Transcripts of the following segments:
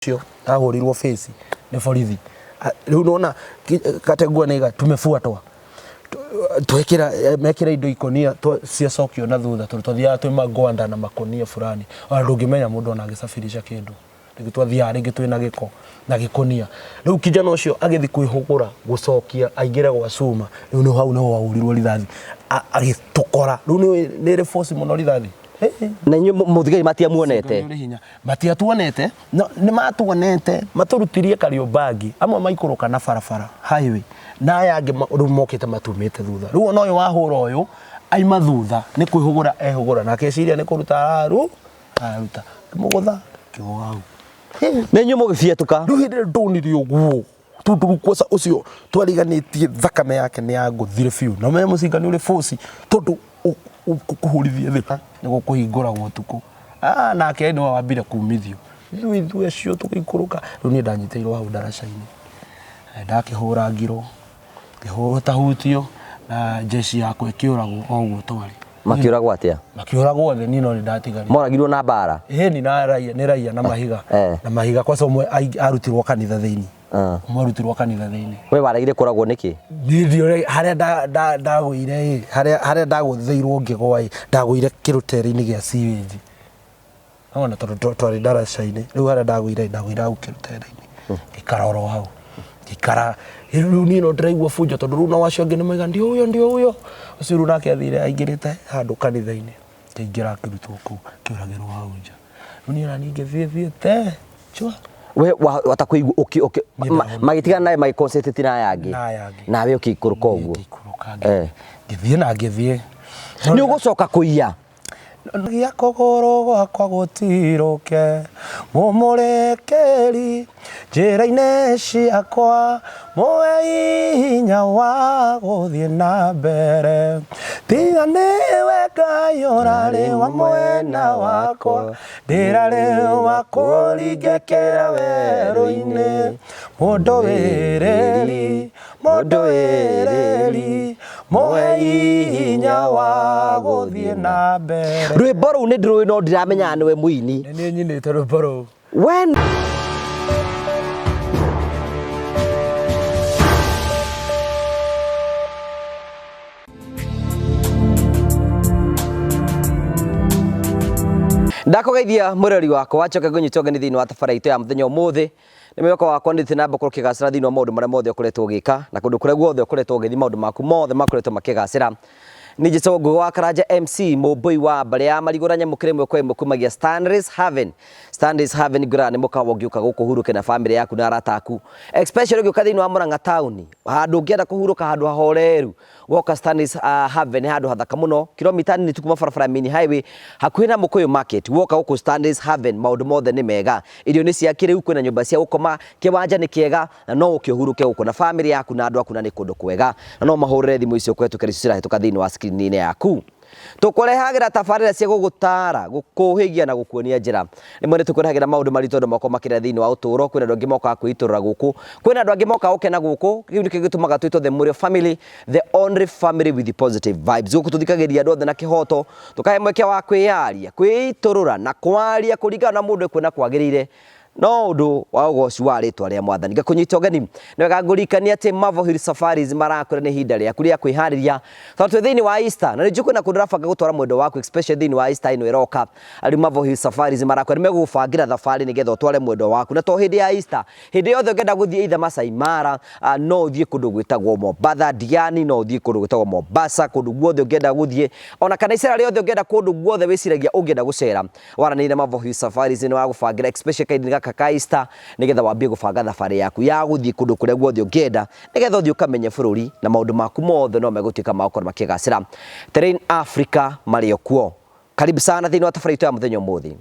Ũcio ahũrirwo face nĩ borithi. Rĩu nĩwona kategua nĩga tumefuatwa twekĩra mekĩra indo ikũnia ciacokio na thutha tondũ twathiaga twĩ magwanda na makũnia fulani ona ndũngĩmenya mũndũ ona agĩcabirisha kĩndũ rĩngĩ twathiaga rĩngĩ twĩna gĩko na gĩkũnia rĩu kijana ũcio agĩthiĩ kwĩhũgũra gũcokia aingĩre gwa cuma rĩu nĩ hau nĩho ahũrirwo rithathi agĩtũkora rĩu nĩ ĩrĩ force mũno rithathi. Na inyuĩ mũthigari matiamuonete? Nĩ ũrĩ hinya. Matiatuonete, no nĩ matuonete, matũrutirie Kariobangi, amwe maikũrũka na barabara highway, na aya angĩ rĩu mokĩte matumĩte thutha. Rĩu ona ũyũ wahũra ũyũ, aima thutha, nĩ kwĩhũgũra ehũgũra, nake eciria nĩ kũruta araru, araruta. Ngĩmũgũtha, ngĩgũa hau. Na inyuĩ mũgĩbiatũka? Rĩu hĩndĩ ĩrĩa ndonire ũguo, tondũ rĩu kwanza ũcio twariganĩtie thakame yake nĩ yangũthire biũ. Na ũmenye mũcinga nĩ ũrĩ force, tondũ gũkũhũrithia thĩ nĩ gũkũhingũragwo ũtukũ. Ah, nake nĩwe wambire kumithio. Ithuĩ ithuĩ acio tũgĩikũrũka. Rĩu niĩ ndanyitĩirwo hau ndaraca-inĩ. Ndakĩhũrangirwo, ngĩhũrwo ta hutio na jeshi yakwa ĩkĩũragwo o ũguo twarĩ. Makĩũragwo atĩa? Makĩũragwo othe, niĩ no niĩ ndatigarire. Moragirwo na mbara? Ĩni na raia, nĩ raia na mahiga. Na mahiga kwanza ũmwe arutirwo kanitha thĩinĩ. Ũmwe arutirwo kanitha thĩinĩ. We waregire kũragwo nĩkĩ? Niĩ ndiũĩ harĩa ndagũire ĩ, harĩa ndagũthĩirwo ngĩgwa ĩ, ndagũire kĩrũtere-inĩ gĩa sewage. Nĩwona tondũ twarĩ ndaraca-inĩ, rĩu harĩa ndagũire ĩ, ndagũire hau kĩrũtere-inĩ. Ngĩikara oro hau. Ngĩikara, rĩu niĩ no ndĩraigua bunjo tondũ rĩu nao acio angĩ nĩ mauga ndio huyo ndio huyo. Ũcio rĩu nake athire aingĩrĩte handũ kanitha-inĩ, akĩingĩra akĩrutwo kũu, akĩũragĩrwo hau nja. Rĩu niĩ onaniĩ ngĩthiĩ thiĩte. Chua. We wata kũigua ũkĩ ũkĩ magĩtigana nawe magĩ concentrate na aya angĩ. Na aya angĩ. Nawe ũkĩikũrũka ũguo. Ngĩikũrũka ngĩthiĩ na ngĩthiĩ. Nĩ ũgũcoka kũiya? Gĩa kũgũrũ gwakwa gũtirũke mũmũrekeri njĩra-inĩ ciakwa mũhe hinya wa gũthiĩ na mbere tiga nĩwe Ngai ũrarĩ wa mwena wakwa Ndĩrarĩ wa kũringĩkĩra werũ-inĩ, mũndũ wĩrĩri, mũndũ wĩrĩri, mũhe hinya wa gũthiĩ na mbere. Rwĩmbo rũu nĩ ndĩrũĩ no ndiramenyaga nĩwe mũini. Nĩ niĩ nyinĩte rwĩmbo rũu. We Ndakũgeithia mũrori wakwa njoke ngũnyite ũgeni thĩinĩ wa tabara itũ ya mũthenya ũmũthĩ. Nĩ mwĩhoko wakwa nĩ na mbere ũkĩgacĩra thĩinĩ wa maũndũ marĩa mothe ũkoretwo ũgĩka na kũndũ kũrĩa guothe ũkoretwo ũgĩthiĩ maũndũ maku mothe makoretwo makĩgacĩra. Niĩ njĩtagwo Ngũgĩ wa Karanja MC mũmbũi wa mbarĩ ya marigũ na nyamũ kĩrĩmwe kwa ĩmwe kumagia Stanley's Haven. Stanley's Haven ngwĩraga nĩ mũkawa ũngĩũka gũkũ ũhurũke na famĩlĩ yaku na arata aku. Especially ũngĩũka thĩinĩ wa Murang'a town handũ ũngĩenda kũhurũka handũ hahoreru Woka Stanley's Haven nĩ handũ hathaka mũno, kilomita nini tu kuma barabara ya main highway, hakuhĩ na Mũkũyũ Market. Woka gũkũ Stanley's Haven maũndũ mothe nĩ mega. Irio nĩ cia kĩrĩu, kwĩna nyũmba cia gũkoma, kĩwanja nĩ kĩega na no ũke ũhurũke gũkũ na famĩlĩ yaku na andũ aku na nĩ kũndũ kwega. Na no ũmahũrĩre thimũ icio kũhetũkĩra icio cirahĩtũka thĩinĩ wa screen-inĩ yaku. Tũkũrehagĩra tabarĩra cia gũgũtaara, gũkũhĩgia na gũkuonia njĩra. Rĩmwe nĩ tũkũrehagĩra maũndũ maritũ andũ makoragwo makĩrera thĩinĩ wa ũtũũro. Kwĩna andũ angĩ mokaga kwĩitũrũra gũkũ, kwĩna andũ angĩ mokaga gũkena gũkũ. Kĩu nĩkĩo gĩtũmaga twĩtwo The Mũrĩo Family, the only family with positive vibes. Gũkũ tũthikagĩrĩria andũ othe na kĩhoto, tũkahe mweke wa kwĩyaria, kwĩitũrũra na kwaria kũringana na mũndũ ekuona kwagĩrĩire. No ũndũ wa ũgoci wa rĩtwa rĩa Mwathani. Ngakũnyita ũgeni nĩ wega ngũririkanie atĩ Marvel Hill Safaris marakwĩra nĩ ihinda rĩaku rĩa kwĩharĩria tondũ twĩ thĩinĩ wa Easter na nĩ njũĩ kwĩna kũndũ ũrabanga gũtwara mwendwa waku especially thĩinĩ wa Easter ĩno ĩroka. Rĩu Marvel Hill Safaris marakwĩra nĩ megũgũbangĩra thabarĩ nĩgetha ũtware mwendwa waku na to hĩndĩ ya Easter, hĩndĩ yothe ũngĩenda gũthiĩ either Masai Mara, no ũthiĩ kũndũ gwĩtagwo Mombatha, Diani, no ũthiĩ kũndũ gwĩtagwo Mombasa, kũndũ guothe ũngĩenda gũthiĩ ona kana icera rĩothe ũngĩenda kũndũ guothe wĩciragia ũngĩenda gũcera. Waranĩria na Marvel Hill Safaris nĩ wagũbangĩra especially kahinda gaka ka Easter nĩgetha wambie gũbanga thabarĩ yaku ya gũthiĩ kũndũ kũrĩa guothe ũngĩenda nĩgetha ũthiĩ ũkamenye bũrũri na maũndũ maku mothe no megũtuĩka ma gũkorwo makĩgacĩra. Terrain Africa marĩ o kuo. Karibu sana thĩinĩ wa tabarĩra itũ ya mũthenya ũmũthĩ.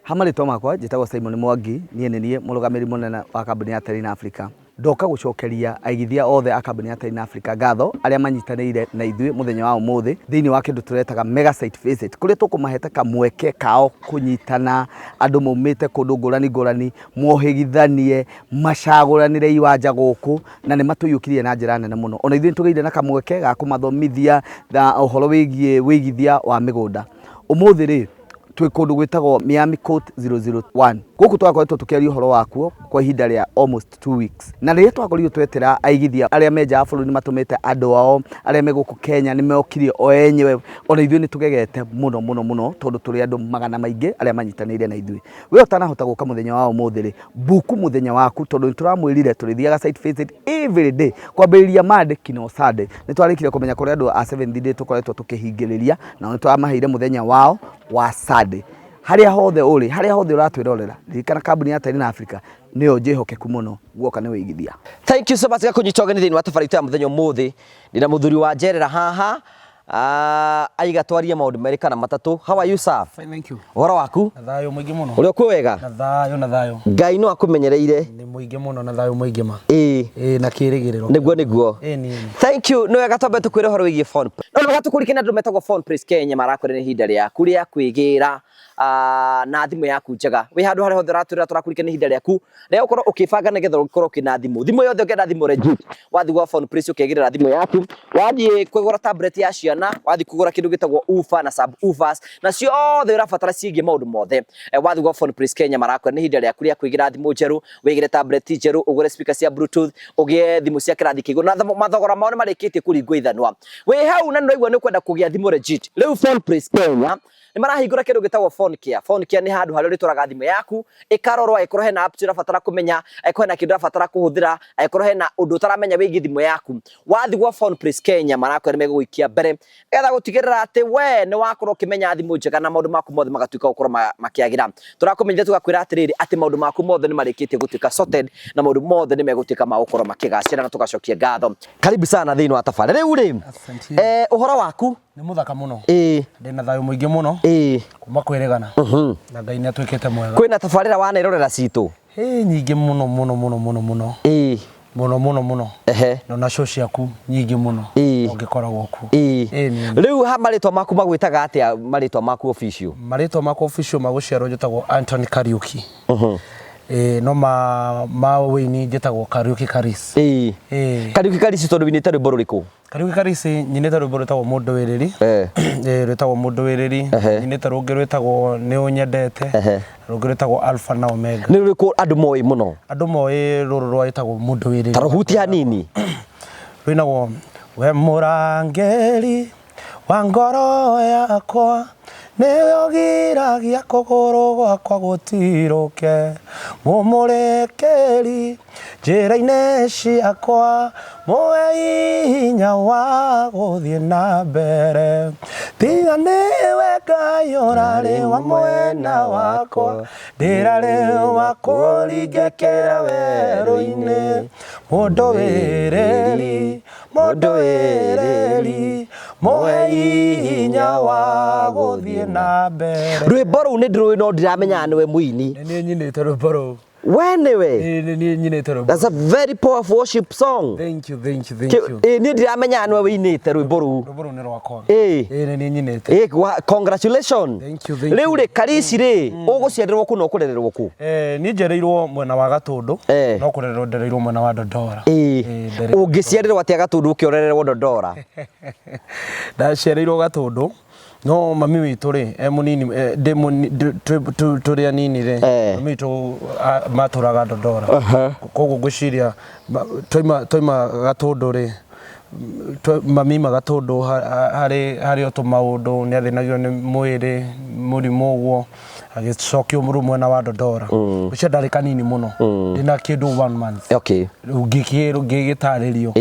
Ha marĩtwa makwa njĩtagwo Simon Mwangi, niĩ nĩ niĩ mũrũgamĩrĩri mũnene wa kambuni ya Terrain Africa. Ndoka gũcokeria aigithia othe a kambuni ya Terrain Africa ngatho arĩa manyitanĩire na ithuĩ mũthenya wa ũmũthĩ thĩinĩ wa kĩndũ tũretaga mega site visit kũrĩa tũkũmahete kamweke kao kũnyitana andũ maumĩte kũndũ ngũrani ngũrani mohĩgithanie macagũranĩre iwanja gũkũ na nĩ matũiyũkirie na njĩra nene mũno. Ona ithuĩ nĩ tũgĩire na kamweke ga kũmathomithia ũhoro wĩgiĩ wĩigithia wa mĩgũnda. Ũmũthĩ rĩ, Twĩ kũndũ gwĩtagwo Miami Court 001. Gũkũ twakoretwo tũkĩaria ũhoro wakuo kwa ihinda rĩa almost 2 weeks. Na rĩrĩa twakorirwo twetĩra aigithia arĩa me nja wa bũrũri nĩ matũmĩte andũ ao arĩa me gũkũ Kenya nĩ mokire o enyewe. Ona ithuĩ nĩ tũgegete mũno mũno mũno tondũ tũrĩ andũ magana maingĩ arĩa manyitanĩire na ithuĩ. We ũtanahota gũka mũthenya wa ũmũthĩ rĩ, book mũthenya waku tondũ nĩ tũramwĩrire tũrĩthiaga site visit every day kwambĩrĩria Monday kinya Sunday. Nĩ twarĩkire kũmenya kũrĩ andũ a Seventh Day tũkoretwo tũkĩhingĩrĩria nao nĩ tũramaheire mũthenya wao wa Sunday. Harĩa hothe ũrĩ, harĩa hothe ũratwĩrorera, ririkana kambuni ya Terina Africa nĩyo njĩhokeku mũno guoka nĩ wĩigithia. Thank you so much gakũnyita ũgeni thĩinĩ wa tabarĩra itũ ya mũthenya ũmũthĩ. Ndĩna mũthuri wa njerera haha, aiga twarie maũndũ merĩ kana matatũ. How are you, sir? Fine, thank you. Ũhoro waku? Na thayũ mũingĩ mũno. Ũrĩa kwĩ wega? Na thayũ, na thayũ. Ngai no akũmenyereire. Nĩ mũingĩ mũno na thayũ mũingĩ ma. Ĩĩ. Ĩĩ, na kĩrĩgĩrĩro. Nĩguo, nĩguo. Ĩĩ, niĩ. Thank you. Nĩ wega twambe tũkwĩre ũhoro wĩgiĩ phone. No nĩ wega tũkũrikane andũ metagwo Phone Place Kenya marakwĩra nĩ ihinda rĩaku rĩa kwĩgĩra na thimũ yaku njega. Wĩ handũ harĩa hothe ũratwĩra, tũrakũrikania ihinda rĩaku rĩa gũkorwo ũkĩbanga nĩgetha ũkorwo ũkĩna thimũ. Thimũ yothe ũngĩenda, thimũ legit. Wathiĩ gwa Phone Place ũkegĩrĩra thimũ yaku, wathiĩ kũgũra tablet ya ciana, wathiĩ kũgũra kĩndũ gĩtagwo woofer na sub woofers na ciothe ũrabatara ciĩgiĩ maũndũ mothe. Wathiĩ gwa Phone Place Kenya marakwĩra nĩ ihinda rĩaku rĩa kwĩgĩra thimũ njerũ, wĩgĩre tablet njerũ, ũgũre speaker cia bluetooth, ũgĩe thimũ cia kĩrathi kĩa igũrũ na mathogora mao nĩ marĩkĩtie kũringwo ithanwa. Wĩ hau na nĩ ũraigua nĩ ũkwenda kũgĩa thimũ legit. Rĩu Phone Place Kenya nĩ marahingũra kĩndũ gĩtagwo phone care. Phone care nĩ handũ harĩa ũrĩtwaraga thimũ yaku ĩkarorwo, angĩkorwo hena apps ũrabatara kũmenya, angĩkorwo hena kĩndũ ũrabatara kũhũthĩra, angĩkorwo hena ũndũ ũtaramenya wĩgiĩ thimũ yaku. Wathiĩ gwa Phone Place Kenya marakwĩra nĩ megũgũikia mbere nĩgetha gũtigĩrĩra atĩ we nĩ wakorwo ũkĩmenya thimũ njega na maũndũ maku mothe magatuĩka gũkorwo makĩagĩra. Tũrakũmenyithia tũgakwĩra atĩrĩrĩ, atĩ maũndũ maku mothe nĩ marĩkĩtie gũtuĩka sorted na maũndũ mothe nĩ megũtuĩka ma gũkorwo makĩgacĩra na tũgacokia ngatho. Karibu sana thĩinĩ wa tabarĩra. Rĩu rĩ, Asante. Ũhoro waku? Nĩ mũthaka mũno. Ndĩna thayũ mũingĩ mũno. Kuma kwĩrĩgana. Na Ngai nĩ atuĩkĩte mwega. Kwĩna tabarĩra wanerorera citũ? Ĩ, nyingĩ mũno mũno mũno mũno mũno. Mũno mũno mũno. Na ona show ciaku nyingĩ mũno. Ũngĩkoragwo kuo. Ĩĩ, niĩ. Rĩu ha marĩtwa maku magwĩtaga atĩa, marĩtwa maku official? Marĩtwa makwa official ma gũciarwo njĩtagwo Anthony Kariuki. Ĩĩ, no ma wĩini njĩtagwo Kariuki Karis. Ĩĩ. Kariuki Karisi, tondũ winĩte rwĩmbo rũrĩkũ? Kariuki Karisi nyinĩte rwĩmbo rwĩtagwo Mũndũ Wĩrĩri. Ĩĩ, rwĩtagwo Mũndũ Wĩrĩri. Nyinĩte rũngĩ rwĩtagwo Nĩ Ũnyendete. Rũngĩ rwĩtagwo Alpha na Omega. Nĩ rũrĩkũ andũ moĩ mũno? Andũ moĩ rũrũ rwĩtagwo Mũndũ Wĩrĩri. Ta rũhutie hanini. Rwĩnagwo, we mũrangĩri wa ngoro yakwa, nĩwe ũgiragia kũgũrũ gwakwa gũtirũke, mũmũrĩkĩri njĩra-inĩ ciakwa, muhe hinya wa gũthiĩ na mbere, tiga nĩwe Ngai ũrarĩ wa mwena wakwa, ndĩrarĩ wa kũringĩkĩra werũ-inĩ. Mũndũ wĩrĩri, mũndũ wĩrĩri, muhe hinya wa gũthiĩ na mbere. Rwĩmbo rũu nĩ ndĩrũĩ no ndiramenyaga nĩwe mũini. Nĩ niĩ nyinĩte rwĩmbo rũu. We nĩwe? Ĩĩ, nĩ niĩ nyinĩte rwĩmbo. That's a very powerful worship song. Thank you, thank you, thank you. Ĩĩ, niĩ ndiramenyaga nĩwe wĩinĩte rwĩmbo rũu. Rwĩmbo rũu nĩ rwakwa. Ĩĩ. Ĩĩ, nĩ niĩ nyinĩte. Ĩĩ, congratulations. Thank you, thank Rĩu you. rĩ, Karisi rĩ, ũgũciarĩrwo kũ na ũkũrererwo kũ? Niĩ njereirwo mwena wa Gatũndũ. No kũrererwo ndereirwo mwena wa Dondora. Ĩĩ, ũngĩciarĩrwo atĩa Gatũndũ ũkĩorererwo Dondora? Ndaciarĩirwo Gatũndũ no mami witũ rĩ e mũnini, ndĩ tũrĩ anini rĩ, mami witũ matũraga Dondora, koguo ngwĩciria twaima Gatũndũ rĩ, mami aima Gatũndũ harĩ o tũmaũndũ nĩ athĩnagio nĩ mwĩrĩ, mũrimũ ũguo, agĩcokio rĩu mwena wa Dondora. Ũcio ndarĩ kanini mũno, ndĩna kĩndũ one month. Rĩu ngĩgĩtarĩrio.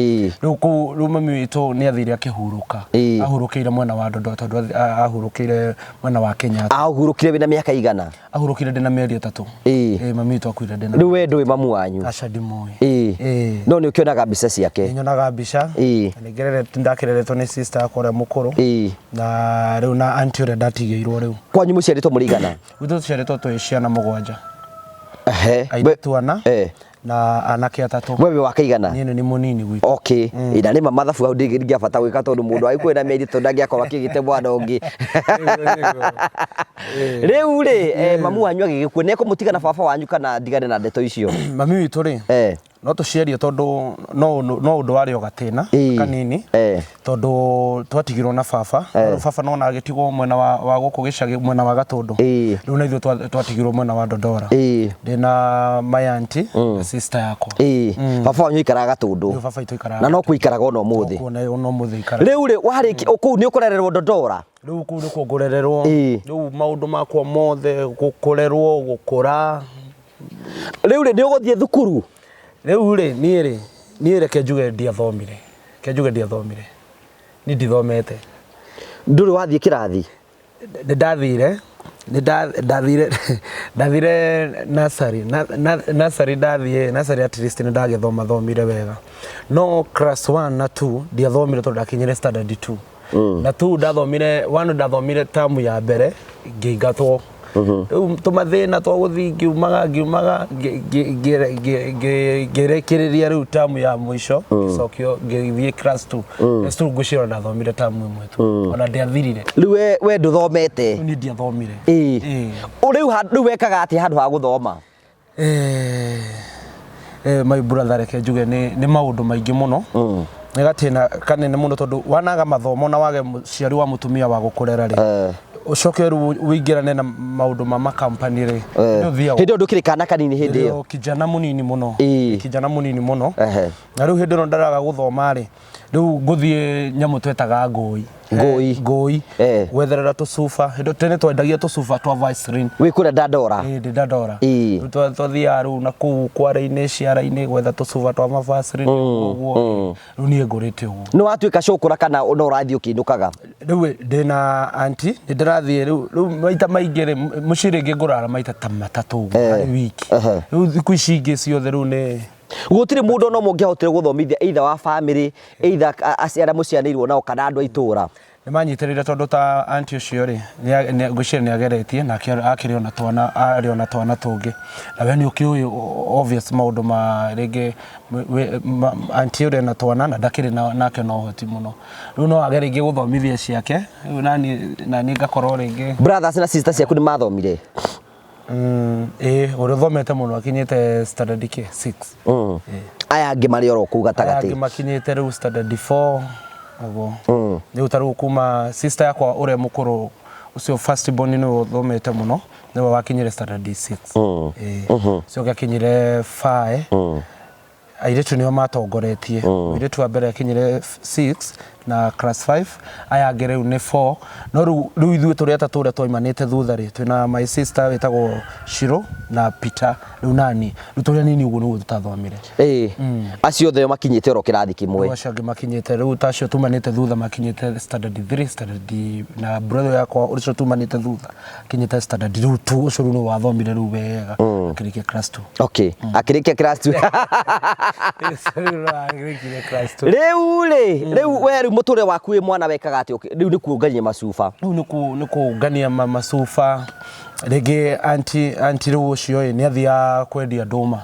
Rĩu kũu rĩu mami witũ nĩ athire akĩhurũka. Ahurũkĩire mwena wa Dondora tondũ ahurũkĩire mwena wa Kenyatta. Ahurũkire wĩna mĩaka igana? Ahurũkire ndĩna mĩeri 3. Ĩĩ, mami witũ akuire ndĩna. Rĩu we ndũĩ mamu wanyu? Aca, ndimũĩ. Ĩĩ. No nĩ ũkĩonaga mbica ciake? Nĩ nyonaga mbica. Na nĩ ndakĩreretwo nĩ sister yakwa ũrĩa mũkũrũ. Na rĩu na auntie ũrĩa ndatigĩirwo rĩu. Kwanyu mũciarĩtwo mũrĩ igana? Gwitũ tũciarĩtwo twĩ ciana mũgwanja. Airĩtu ana na anake atatũ. We wĩ wa kaigana? Niĩ nĩ mũnini gwitũ. Okay. Na nĩ ma mathabu hau ndingĩabata gwĩka tondũ mũndũ agĩkuwe na mĩeri tondũ ndangĩakorwo akĩgĩte mwana ũngĩ. Rĩu rĩ, mamu wanyu agĩgĩkua nĩ ekũmũtiga na baba wanyu kana ndigane na ndeto icio? Mami witũ rĩ, No tũciarie tondũ no no ũndũ warĩ o gatĩna kanini tondũ twatigirwo na baba. Rĩu baba nona agĩtigwo mwena wa gũkũ gĩcagi, mwena wa Gatũndũ. Rĩu na ithuĩ twatigirwo mwena wa Ndondora. Ndĩna my auntie na sister yakwa. Baba wanyu aikaraga Gatũndũ? Rĩu baba itũ aikaraga Na no kuikaraga ona ũmũthĩ? Kuo na ona ũmũthĩ aikaraga. Rĩu rĩ, warĩkia kũu nĩ ũkũrererwo Ndondora? Rĩu kũu nĩkuo ngũrererwo. Rĩu maũndũ makwa mothe, gũkũrerwo, gũkũra. Rĩu rĩ, nĩ ũgũthiĩ thukuru? Rĩu rĩ, niĩ rĩ, niĩ reke njuge ndiathomire. Reke njuge ndiathomire. Niĩ ndithomete. Ndũrĩ wathiĩ kĩrathi? Nĩ ndathire, nĩ ndathire, ndathire nursery, nursery ndathiĩ, nursery at least nĩ ndagĩthoma thomire wega. No class 1 na 2 ndiathomire tondũ ndakinyire standard 2. Na 2 ndathomire, 1 ndathomire term ya mbere ngĩingatwo. Rĩu tũmathĩna twa gũthiĩ ngiumaga ngiumaga ngĩrĩkĩrĩria rĩu term ya mũico ngĩcokio ngĩthiĩ class 2. Class 2 ngwĩciria ndathomire term ĩmwe tu, ona ndiathirire. Rĩu we ndũthomete? Rĩu niĩ ndiathomire. Ĩĩ. Rĩu wekaga atĩa handũ ha gũthoma? My brother, reke njuge nĩ maũndũ maingĩ mũno, nĩ gatĩna kanene mũno tondũ wanaga mathomo na wage mũciari wa mũtumia wa gũkũrera rĩ, ũcoke rĩu ũingĩrane na maũndũ ma makampani rĩ, nĩ ũthiaga. Hĩndĩ ĩyo ndũkĩrĩ kana kanini hĩndĩ ĩyo? Kijana mũnini mũno. Kijana mũnini mũno. Na rĩu hĩndĩ ĩno ndaraga gũthoma rĩ, rĩu ngũthiĩ nyamũ twetaga ngũi. Ngũi. Ngũi. Gwetherera tũcuba. Hĩndĩ tene twendagia tũcuba twa Vaseline. Wĩ kũrĩa Dandora? Ĩĩ, ndĩ Dandora. Rĩu twathiaga rĩu na kũu kware-inĩ, ciara-inĩ gwetha tũcuba twa ma Vaseline ũguo. Rĩu niĩ ngũrĩte ũguo. Nĩ watuĩka cũkũra kana no ũrathiĩ ũkĩinũkaga? Rĩu ndĩna auntie, nĩ ndĩrathiĩ rĩu, rĩu maita maingĩ rĩ, mũciĩ rĩngĩ ngũrara maita ta matatũ ũguo harĩ wiki. Rĩu thikũ ici ingĩ ciothe rĩu nĩ Gũtirĩ mũndũ ona ũmwe ũngĩahotire gũthomithia either wa family, either acio arĩa mũciaranĩirwo nao kana andũ a itũra? Nĩ manyitĩrĩire tondũ ta auntie ũcio rĩ, ngwĩciria nĩ ageretie na akĩrĩ ona twana, arĩ ona twana tũngĩ. Na we nĩ ũkĩũĩ obvious maũndũ ma rĩngĩ auntie ũrĩa ena twana na ndakĩrĩ nake na ũhoti mũno. Rĩu no age rĩngĩ gũthomithia ciake, rĩu naniĩ ngakorwo rĩngĩ. Brothers na sisters ciaku nĩ mathomire? Ĩĩ, ũrĩa ũthomete mũno akinyĩte standard kĩ? 6. Aya angĩ marĩ oro kũu Aya gatagatĩ. angĩ makinyĩte rĩu standard 4 ũguo. Rĩu ta rĩu kuma sister yakwa ũrĩa mũkũrũ ũcio first born nĩwe ũthomete mũno, nĩwe wakinyire standard 6. Ĩĩ. Ũcio ũngĩ akinyire 5. Airĩtu nĩo matongoretie. Mũirĩtu wa mbere akinyire 6 na class 5, aya angĩ rĩu nĩ 4. No rĩu rĩu ithuĩ tũrĩ atatũ ũrĩa twaimanĩte thutha rĩ, twĩna my sister wĩtagwo Shiro na Peter, rĩu nani. Rĩu tũrĩ anini ũguo nĩguo tũtathomire. Ĩĩ. Acio othe makinyĩte oro kĩrathi kĩmwe. Rĩu acio angĩ makinyĩte, rĩu ta acio tumanĩte thutha makinyĩte standard 3, standard, na brother yakwa ũcio tumanĩte thutha akinyĩte standard rĩu 2, ũcio rĩu nĩwe wathomire rĩu wega akĩrĩkia class 2. Okay, akĩrĩkia class 2. Rĩu akĩrĩkirie class 2. Rĩu rĩ, rĩu we rĩu mũtũrĩre waku wĩ mwana wekaga atĩa? Rĩu nĩ kuongania macuba. Rĩu nĩ kũngania macuba. Rĩngĩ auntie, auntie rĩu ũcio ĩ, nĩ athiaga kwendia ndũma.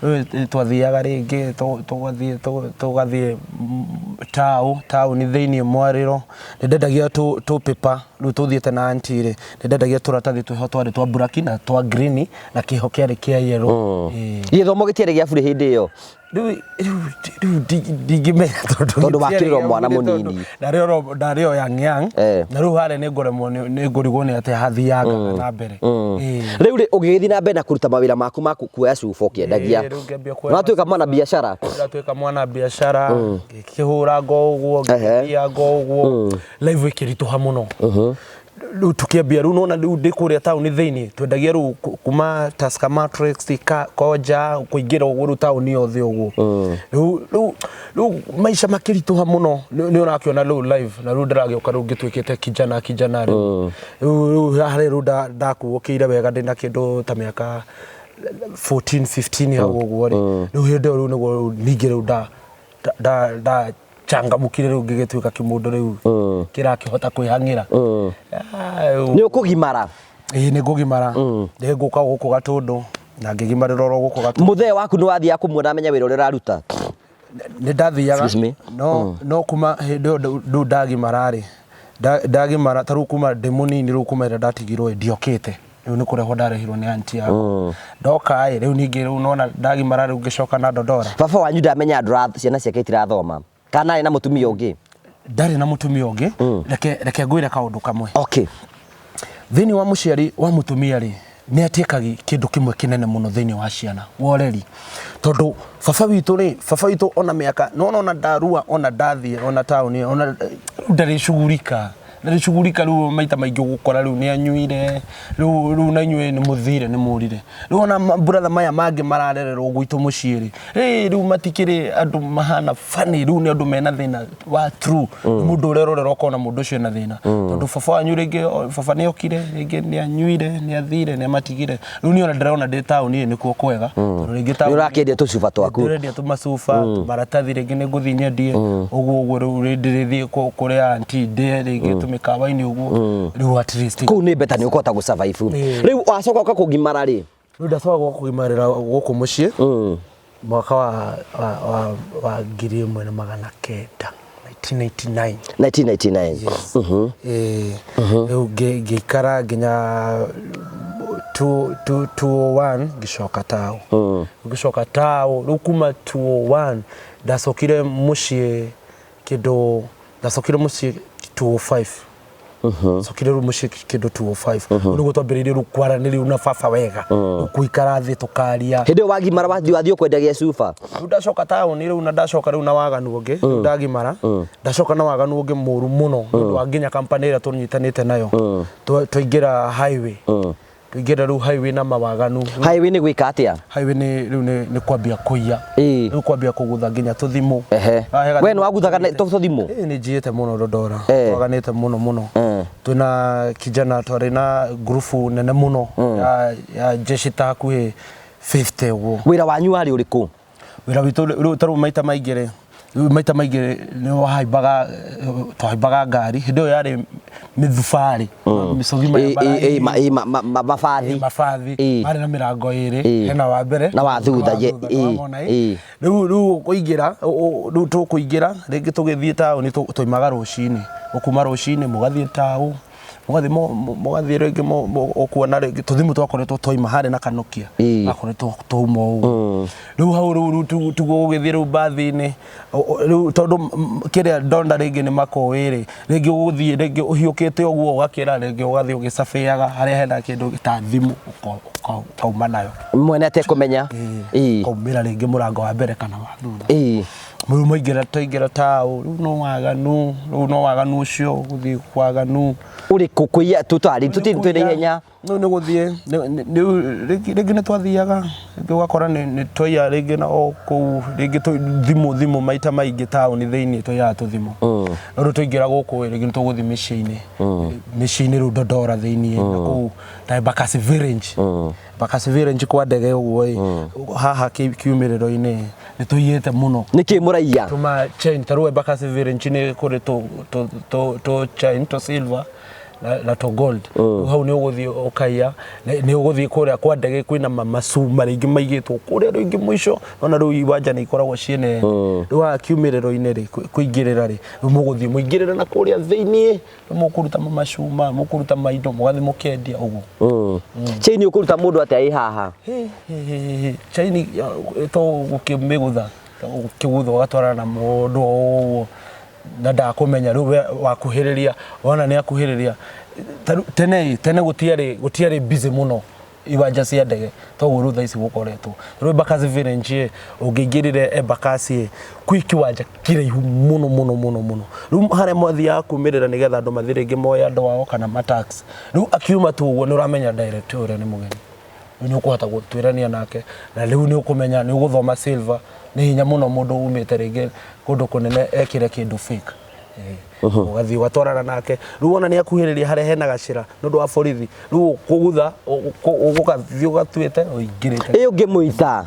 Rĩu twathiaga rĩngĩ tũgathiĩ tũgathiĩ taũni thĩiniĩ mwarĩro. Nĩ ndendagia tũ paper, rĩu tũthiĩte na auntie rĩ, nĩ ndendagia tũratathi twĩho twarĩ twa black na twa green na kĩho kĩarĩ kĩa yellow. Ĩĩ. Gĩthomo gĩtiarĩ gĩa burĩ hĩndĩ ĩyo? Rĩu rĩu ndingĩmenya tondũ Tondũ wakĩrĩ o mwana mũnini. Ndarĩ o young young. Na rĩu harĩa nĩ ngũremwo nĩ ngũrigwo nĩ atĩa hathiangaga na mbere. Rĩu rĩ, ũgĩgĩthiĩ na mbere na kũruta mawĩra maku ma kuoya cuba ũkĩendagia. Rĩu ngĩambia kuoya Watuĩka mwana biacara. Ndatuĩka mwana biacara, ngĩkĩhũra ngo ũguo, ngĩkĩthia ngo ũguo, life ĩkĩritũha mũno. Rĩu tũkĩambia rĩu nona rĩu ndĩ kũrĩa taũni thĩinĩ, twendagia rĩu kuma Tusker Matrix, Koja, kũingĩra ũguo rĩu taũni yothe ũguo. Rĩu rĩu rĩu maica makĩritũha mũno, nĩ ũrakĩona rĩu live na rĩu ndĩragĩũka rĩu ngĩtuĩkĩte kijana kijana rĩu. Rĩu rĩu haha rĩu ndakuũkĩire wega ndĩna kĩndũ ta mĩaka 14 15 hau ũguo rĩ. Rĩu hĩndĩ ĩyo rĩu nĩguo rĩu ningĩ rĩu nda changamukire rĩu ngĩgĩtuĩka kĩmũndũ rĩu kĩrakĩhota kwĩhang'ĩra. Nĩ ũkũgimara? Ĩĩ, nĩ ngũgimara. Nĩ ngũka gũkũ Gatũndũ na ngĩgimarĩra oro gũkũ Gatũndũ. Mũthee waku nĩ wathiaga kũmuona amenya wĩra ũrĩa ũraruta? Nĩ ndathiaga. Excuse me. No kuma hĩndĩ ĩyo rĩu ndagimara rĩ, ndagimara ta rĩu kuma ndĩ mũnini rĩu kuma ĩrĩa ndatigirwo ĩ, ndiokĩte. Rĩu nĩ kũrehwo ndarehirwo nĩ anti yakwa. Ndoka ĩ, rĩu ningĩ rĩu nona ndagimara rĩu ngĩcoka na Dodora. Baba wanyu ndamenya ciana ciake itirathoma kana arĩ na mũtumia ũngĩ? Ndarĩ na mũtumia ũngĩ. Reke ngwĩre kaũndũ kamwe. Okay. Thĩinĩ wa mũciari wa mũtumia rĩ, nĩ atiĩkagi kĩndũ kĩmwe kĩnene mũno thĩinĩ wa ciana, woreri. Tondũ baba witũ rĩ, baba witũ ona mĩaka, nĩwona ona ndarua, ona ndathiĩ, ona taũni, ona rĩu ndarĩcugurika. Ndarĩcugurika rĩu maita maingĩ ũgũkora rĩu nĩ anyuire, rĩu rĩu na inyuĩ nĩ mũthire nĩ mũrire. Rĩu ona brother maya mangĩ mararererwo gwitũ mũciĩ rĩ, ĩ rĩu matikĩrĩ andũ mahana funny, rĩu nĩ andũ mena thĩna wa true. Nĩ mũndũ ũrerorera ũkona mũndũ ũcio ena thĩna. Tondũ baba wanyu rĩngĩ, baba nĩ okire, rĩngĩ nĩ anyuire, nĩ athire, nĩ amatigire. Rĩu niĩ ona ndĩrona ndĩ taũni ĩ nĩkuo kwega. Tondũ rĩngĩ Nĩ taũni ũrakĩendia tũcuba twaku. Ndĩrendia tũmacuba, tũmaratathi rĩngĩ nĩ ngũthiĩ nyendie, ũguo ũguo rĩu ndĩrĩthiĩ kũrĩa auntie ndĩe rĩngĩ tũmĩkawa-inĩ ũguo. Rĩu at least. Kũu nĩ better nĩ ũkũhota gũ survive. Rĩu wacoka ũka kũgimara rĩ? Rĩu ndacoka gũka kũgimarĩra gũkũ mũciĩ mwaka wa 1999, 1999. 1999. Yes. Ĩĩ. Rĩu ngĩikara nginya 201 ngĩcoka taũ. Ngĩcoka taũ, rĩu kuma 201 ndacokire mũciĩ kĩndũ, ndacokire mũciĩ 205. Cokire rĩu mũciĩ kĩndũ 205. Rĩu nĩguo twambĩrĩirie rĩu kwaranĩria rĩu na baba wega. Rĩu gũikara thĩ tũkaria. Hĩndĩ ĩyo wagimara wathiĩ wathiĩ ũkwendagia cuba. Rĩu ndacoka taũni rĩu na ndacoka rĩu na waganu ũngĩ, rĩu ndagimara, ndacoka na waganu ũngĩ mũru mũno nĩ ũndũ wa nginya company ĩrĩa tũnyitanĩte nayo. Twaingĩra highway. Twaingĩra rĩu highway na mawaganu. Highway nĩ gwĩka atĩa? Highway nĩ rĩu nĩ kwambia kũiya. Rĩu kwambia kũgutha nginya tũthimũ. We nĩ waguthaga tũthimũ? Ĩĩ nĩ njiyĩte mũno Dodora. Twaganĩte mũno mũno. Twĩna kijana twarĩ na ngurubu nene mũno ya jeshi ta hakuhĩ 50 ũguo. Wĩra wanyu warĩ ũrĩkũ? Wĩra witũ rĩu ta rĩu maita maingĩ rĩ, rĩu maita maingĩ nĩ wahaimbaga, twahaimbaga ngari, hĩndĩ ĩyo yarĩ mĩthubarĩ, mĩcũgi maya Mabathi. Mabathi, marĩ na mĩrango ĩrĩ, hena wa mbere na wa thutha, nĩwamona ĩ. Rĩu rĩu ũkũingĩra, rĩu tũkũingĩra, rĩngĩ tũgĩthiĩ taũni twaumaga rũcinĩ, ũkuma rũcinĩ mũgathiĩ taũ, mũgathiĩ mũgathiĩ rĩngĩ ũkuona rĩngĩ tũthimũ twakoretwo twaima harĩ na kanokia gakoretwo twauma ũguo. Rĩu hau rĩu rĩu tiguo gũgĩthiĩ rĩu mbathi-inĩ, rĩu tondũ kĩrĩa ndonda rĩngĩ nĩ makũĩ rĩ, rĩngĩ ũgũthiĩ rĩngĩ ũhiũkĩte ũguo ũgakĩra rĩngĩ ũgathiĩ ũgĩcabĩaga harĩa hena kĩndũ ta thimũ ũkauma nayo. Mwene atekũmenya. Ũkaumĩra rĩngĩ mũrango wa mbere kana wa thutha. Rĩu maingĩra twaingĩra taũ, rĩu no waganu, rĩu no waganu ũcio gũthiĩ waganu. Ũrĩkũ kũiya tũtarĩ tũtirĩ twĩna ihenya. Rĩu nĩ gũthiĩ, rĩngĩ nĩ twathiaga, rĩngĩ ũgakora nĩ twaiya rĩngĩ na o kũu, rĩngĩ thimũ thimũ maita maingĩ taũni thĩinĩ twaiyaga tũthimũ. No rĩu twaingĩra gũkũ ĩ, rĩngĩ nĩ tũgũthiĩ mĩciĩ-inĩ, mĩciĩ-inĩ rĩu Dodora thĩinĩ na kũu ta Embakasi Village. Embakasi Village kwa ndege ũguo ĩ, haha kiumĩrĩro-inĩ nĩ tũiyĩte mũno. Nĩkĩ mũraiya? Tũma chain, ta rĩu Embakasi Village nĩ kũrĩ tũ chain, tũ silver na tũ gold. Rĩu hau nĩ ũgũthiĩ ũkaiya, nĩ ũgũthiĩ kũrĩa kwa ndege kwĩna macuma rĩngĩ maigĩtwo kũrĩa rĩngĩ mũico, ona rĩu iwanja nĩ ikoragwo ciĩ nene. Rĩu haha kiumĩrĩro-inĩ rĩ, kũingĩrĩra rĩ, rĩu mũgũthiĩ mũingĩrĩre na kũrĩa thĩiniĩ, rĩu mũkũruta macuma, mũkũruta maindo, mũgathiĩ mũkendia ũguo. Chain ũkũruta mũndũ atĩa ĩ haha? Chain to gũkĩmĩgũtha, gũkĩgũtha ũgatwarana na mũndũ o ũguo na ndakũmenya, rĩu we wakuhĩrĩria, wona nĩ akuhĩrĩria, ta rĩu tene ĩ, tene gũtiarĩ gũtiarĩ busy mũno iwanja cia ndege toguo rĩu thaa ici gũkoretwo. Rĩu Embakasi Village ĩ, ũngĩingĩrire Embakasi ĩ, kwĩ kĩwanja kĩraihu mũno mũno mũno mũno. Rĩu harĩa mathiaga kumĩrĩra nĩgetha andũ mathiĩ rĩngĩ moe andũ ao kana ma taxi. Rĩu akiuma tu ũguo nĩ ũramenya direct ũrĩa nĩ mũgeni. Rĩu nĩ ũkũhota gũtuĩrania nake na rĩu nĩ ũkũmenya nĩ ũgũthoma silver, nĩ hinya mũno mũndũ umĩte rĩngĩ kũndũ kũnene ekĩre kĩndũ fake. Ũgathiĩ ũgatwarana nake, rĩu wona nĩ akuhĩrĩria harĩa hena gacĩra nĩ ũndũ wa borithi, rĩu ũkũgutha, ũgathiĩ ũgatuĩte ũingĩrĩte. Ĩ ũngĩmũita?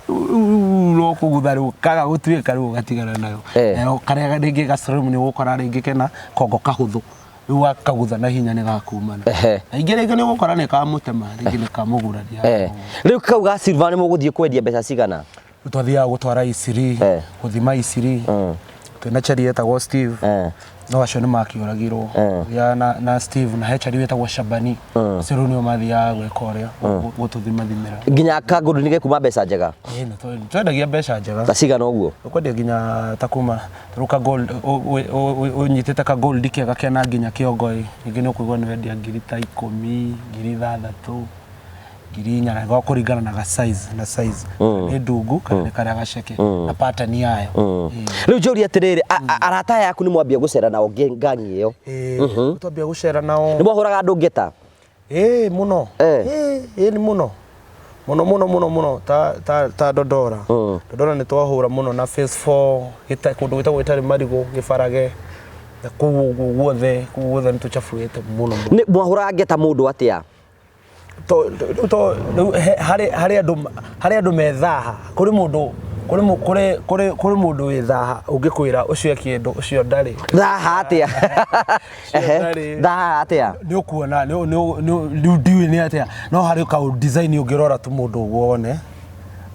Rĩu no kũgutha rĩu kaga gũtuĩka rĩu ũgatigana nayo. Nayo karĩa rĩngĩ gacremu nĩ ũgũkora rĩngĩ kena kongo kahũthũ. Rĩu wakagutha na hinya nĩ gakumana. Na ingĩ rĩngĩ nĩ ũgũkora nĩ kamũtema, rĩngĩ nĩ kamũguraria. Rĩu kau ga silver nĩ mũgũthiĩ kwendia mbeca cigana? Rĩu twathiaga gũtwara Isiri, gũthima Isiri. Twĩna chari etagwo Steve. No acio nĩ makĩũragirwo. Thiaga na Steve na he chari wĩtagwo Shabani. Acio rĩu nĩo mathiaga gwĩka ũrĩa gũtũthimathimĩra. Nginya kangũndũ nĩ gekuma mbeca njega. Ĩĩ, nĩ twendagia mbeca njega. Ta cigana ũguo? Ũkwendia nginya ta kuma rĩu ka gold ũnyitĩte ka gold kega kena nginya kĩongo ĩ, rĩngĩ nĩ ũkũigua nĩ wendia ngiri ta 10, 6,000, 4,000 na kũringana na ga size na size. Nĩ ndungu kana nĩ karĩa gaceke na pattern yayo. Ĩĩ. Rĩu njũrie atĩrĩrĩ, arata aya aku nĩ mwambia gũcera nao ngangi ĩyo? Ĩĩ, twambia gũcera nao. Nĩ mwahũraga andũ ngeta? Ĩĩ mũno. Ĩĩ, ĩĩ nĩ mũno. Mũno mũno mũno mũno ta ta ta Dodora. Dodora nĩ twahũra mũno na phase 4 gĩta kũndũ gwĩtagwo gĩtarĩ marigũ gĩbarage na kũu ũguo guothe kũu guothe nĩ tũchabuĩte mũno mũno. Nĩ mwahũraga ngeta mũndũ atĩa? To rĩu to rĩu harĩ harĩ andũ harĩ andũ me thaha kũrĩ mũndũ kũrĩ kũrĩ kũrĩ kũrĩ mũndũ wĩ thaha ũngĩkwĩra ũcio e kĩndũ ũcio ndarĩ. Thaha atĩa? Ehe, Thaha atĩa? Nĩ ũkuona rĩu ndiũĩ nĩ atĩa no harĩ kaũ design ũngĩrora tu mũndũ ũguo wone